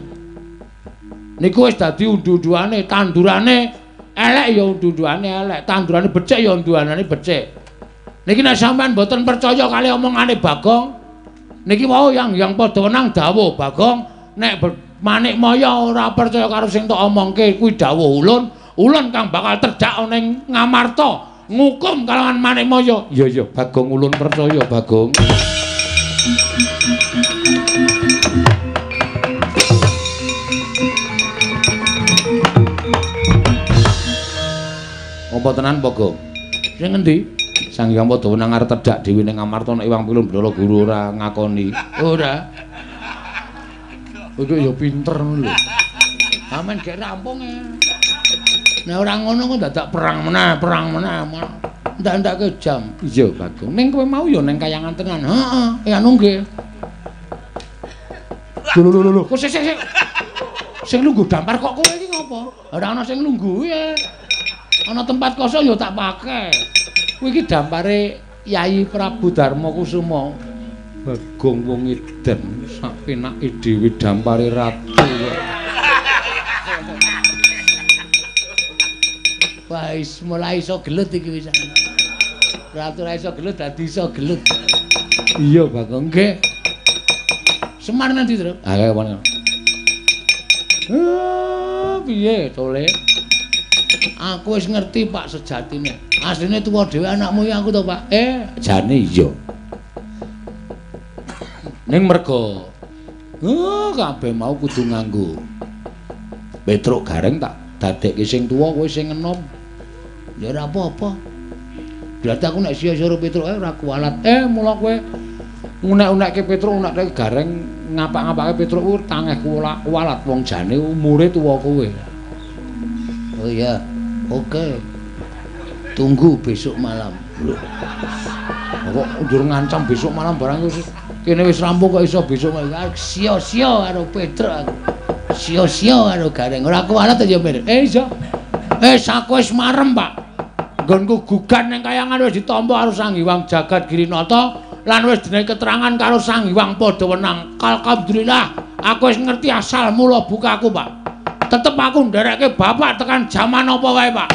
Niku wis dadi undu-unduane, tandurane elek ya undu-unduane elek, tandurane becik ya unduanane becik. Niki nek sampeyan mboten percaya kali omongane Bagong, niki wau Hyang Padha Wenang dawuh Bagong nek Manik Maya ora percaya karo sing tok omongke kuwi dawuh ulun, ulun kang bakal terjak ana ing Ngamarta ngukum kalawan Manik Maya. Iya iya Bagong ulun percaya Bagong. Apa tenan Bagong? Sing ngendi? Sang Hyang Padha Wenang arep tedhak dhewe ning Ngamarta nek Iwang Pilun Bathara Guru ora ngakoni. Ora. Kowe ya pinter ngono lho. Amen gek rampung e. Nek ora ngono kok dadak perang meneh, perang meneh. Ndak-ndake jam. Iya, Bagong. Ning kowe mau ya ning kayangan tenan. Heeh, ya anu nggih. Lho lho lho, kok sik sik sik. Sing lungguh dampar kok kowe iki ngopo? Ora ana sing lungguh ya. Ana tempat kosong ya tak pakai. Kuwi iki dampare Yai Prabu Darma Kusuma. Bagong wong edan sak penake dhewe dampare ratu kok. Wah, wis mulai iso gelut iki wis. Ratu ora iso gelut dadi iso gelut. Iya, Bagong. Nggih. Semar nanti, Tru. Ah, kaya apa? Piye, Tole? Aku wis ngerti, Pak, sejatine. Asline tuwa dhewe anakmu ya aku to, Pak. Jane iya. Ning merga kabeh mau kudu nganggo Petruk Gareng tak dadekke sing tuwa kowe sing enom. Ya ora apa-apa. Berarti aku nek sia-sia Petruk ora kualat. Mula kowe unek-unekke Petruk, unekke Gareng, ngapak-ngapake Petruk kuwi tangeh kualat wong jane umure tuwa kowe. Oh iya, oke. Tunggu besok malam. Lho. Kok njur ngancam besok malam barang wis kene wis rampung kok iso besok malam. Sia-sia karo Petruk aku. Sia-sia karo Gareng. Ora kualat ya, Mir. Iya. Aku wis marem, Pak. Nggonku gugat ning kayangan wis ditampa karo Sang Hyang Jagat Girinata lan wis dene keterangan karo Sang Hyang Padhawenang. Alhamdulillah, aku wis ngerti asal mula bukaku, Pak. Tetep aku nderekke bapak tekan jaman apa wae, Pak.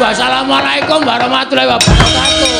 Wassalamualaikum warahmatullahi wabarakatuh.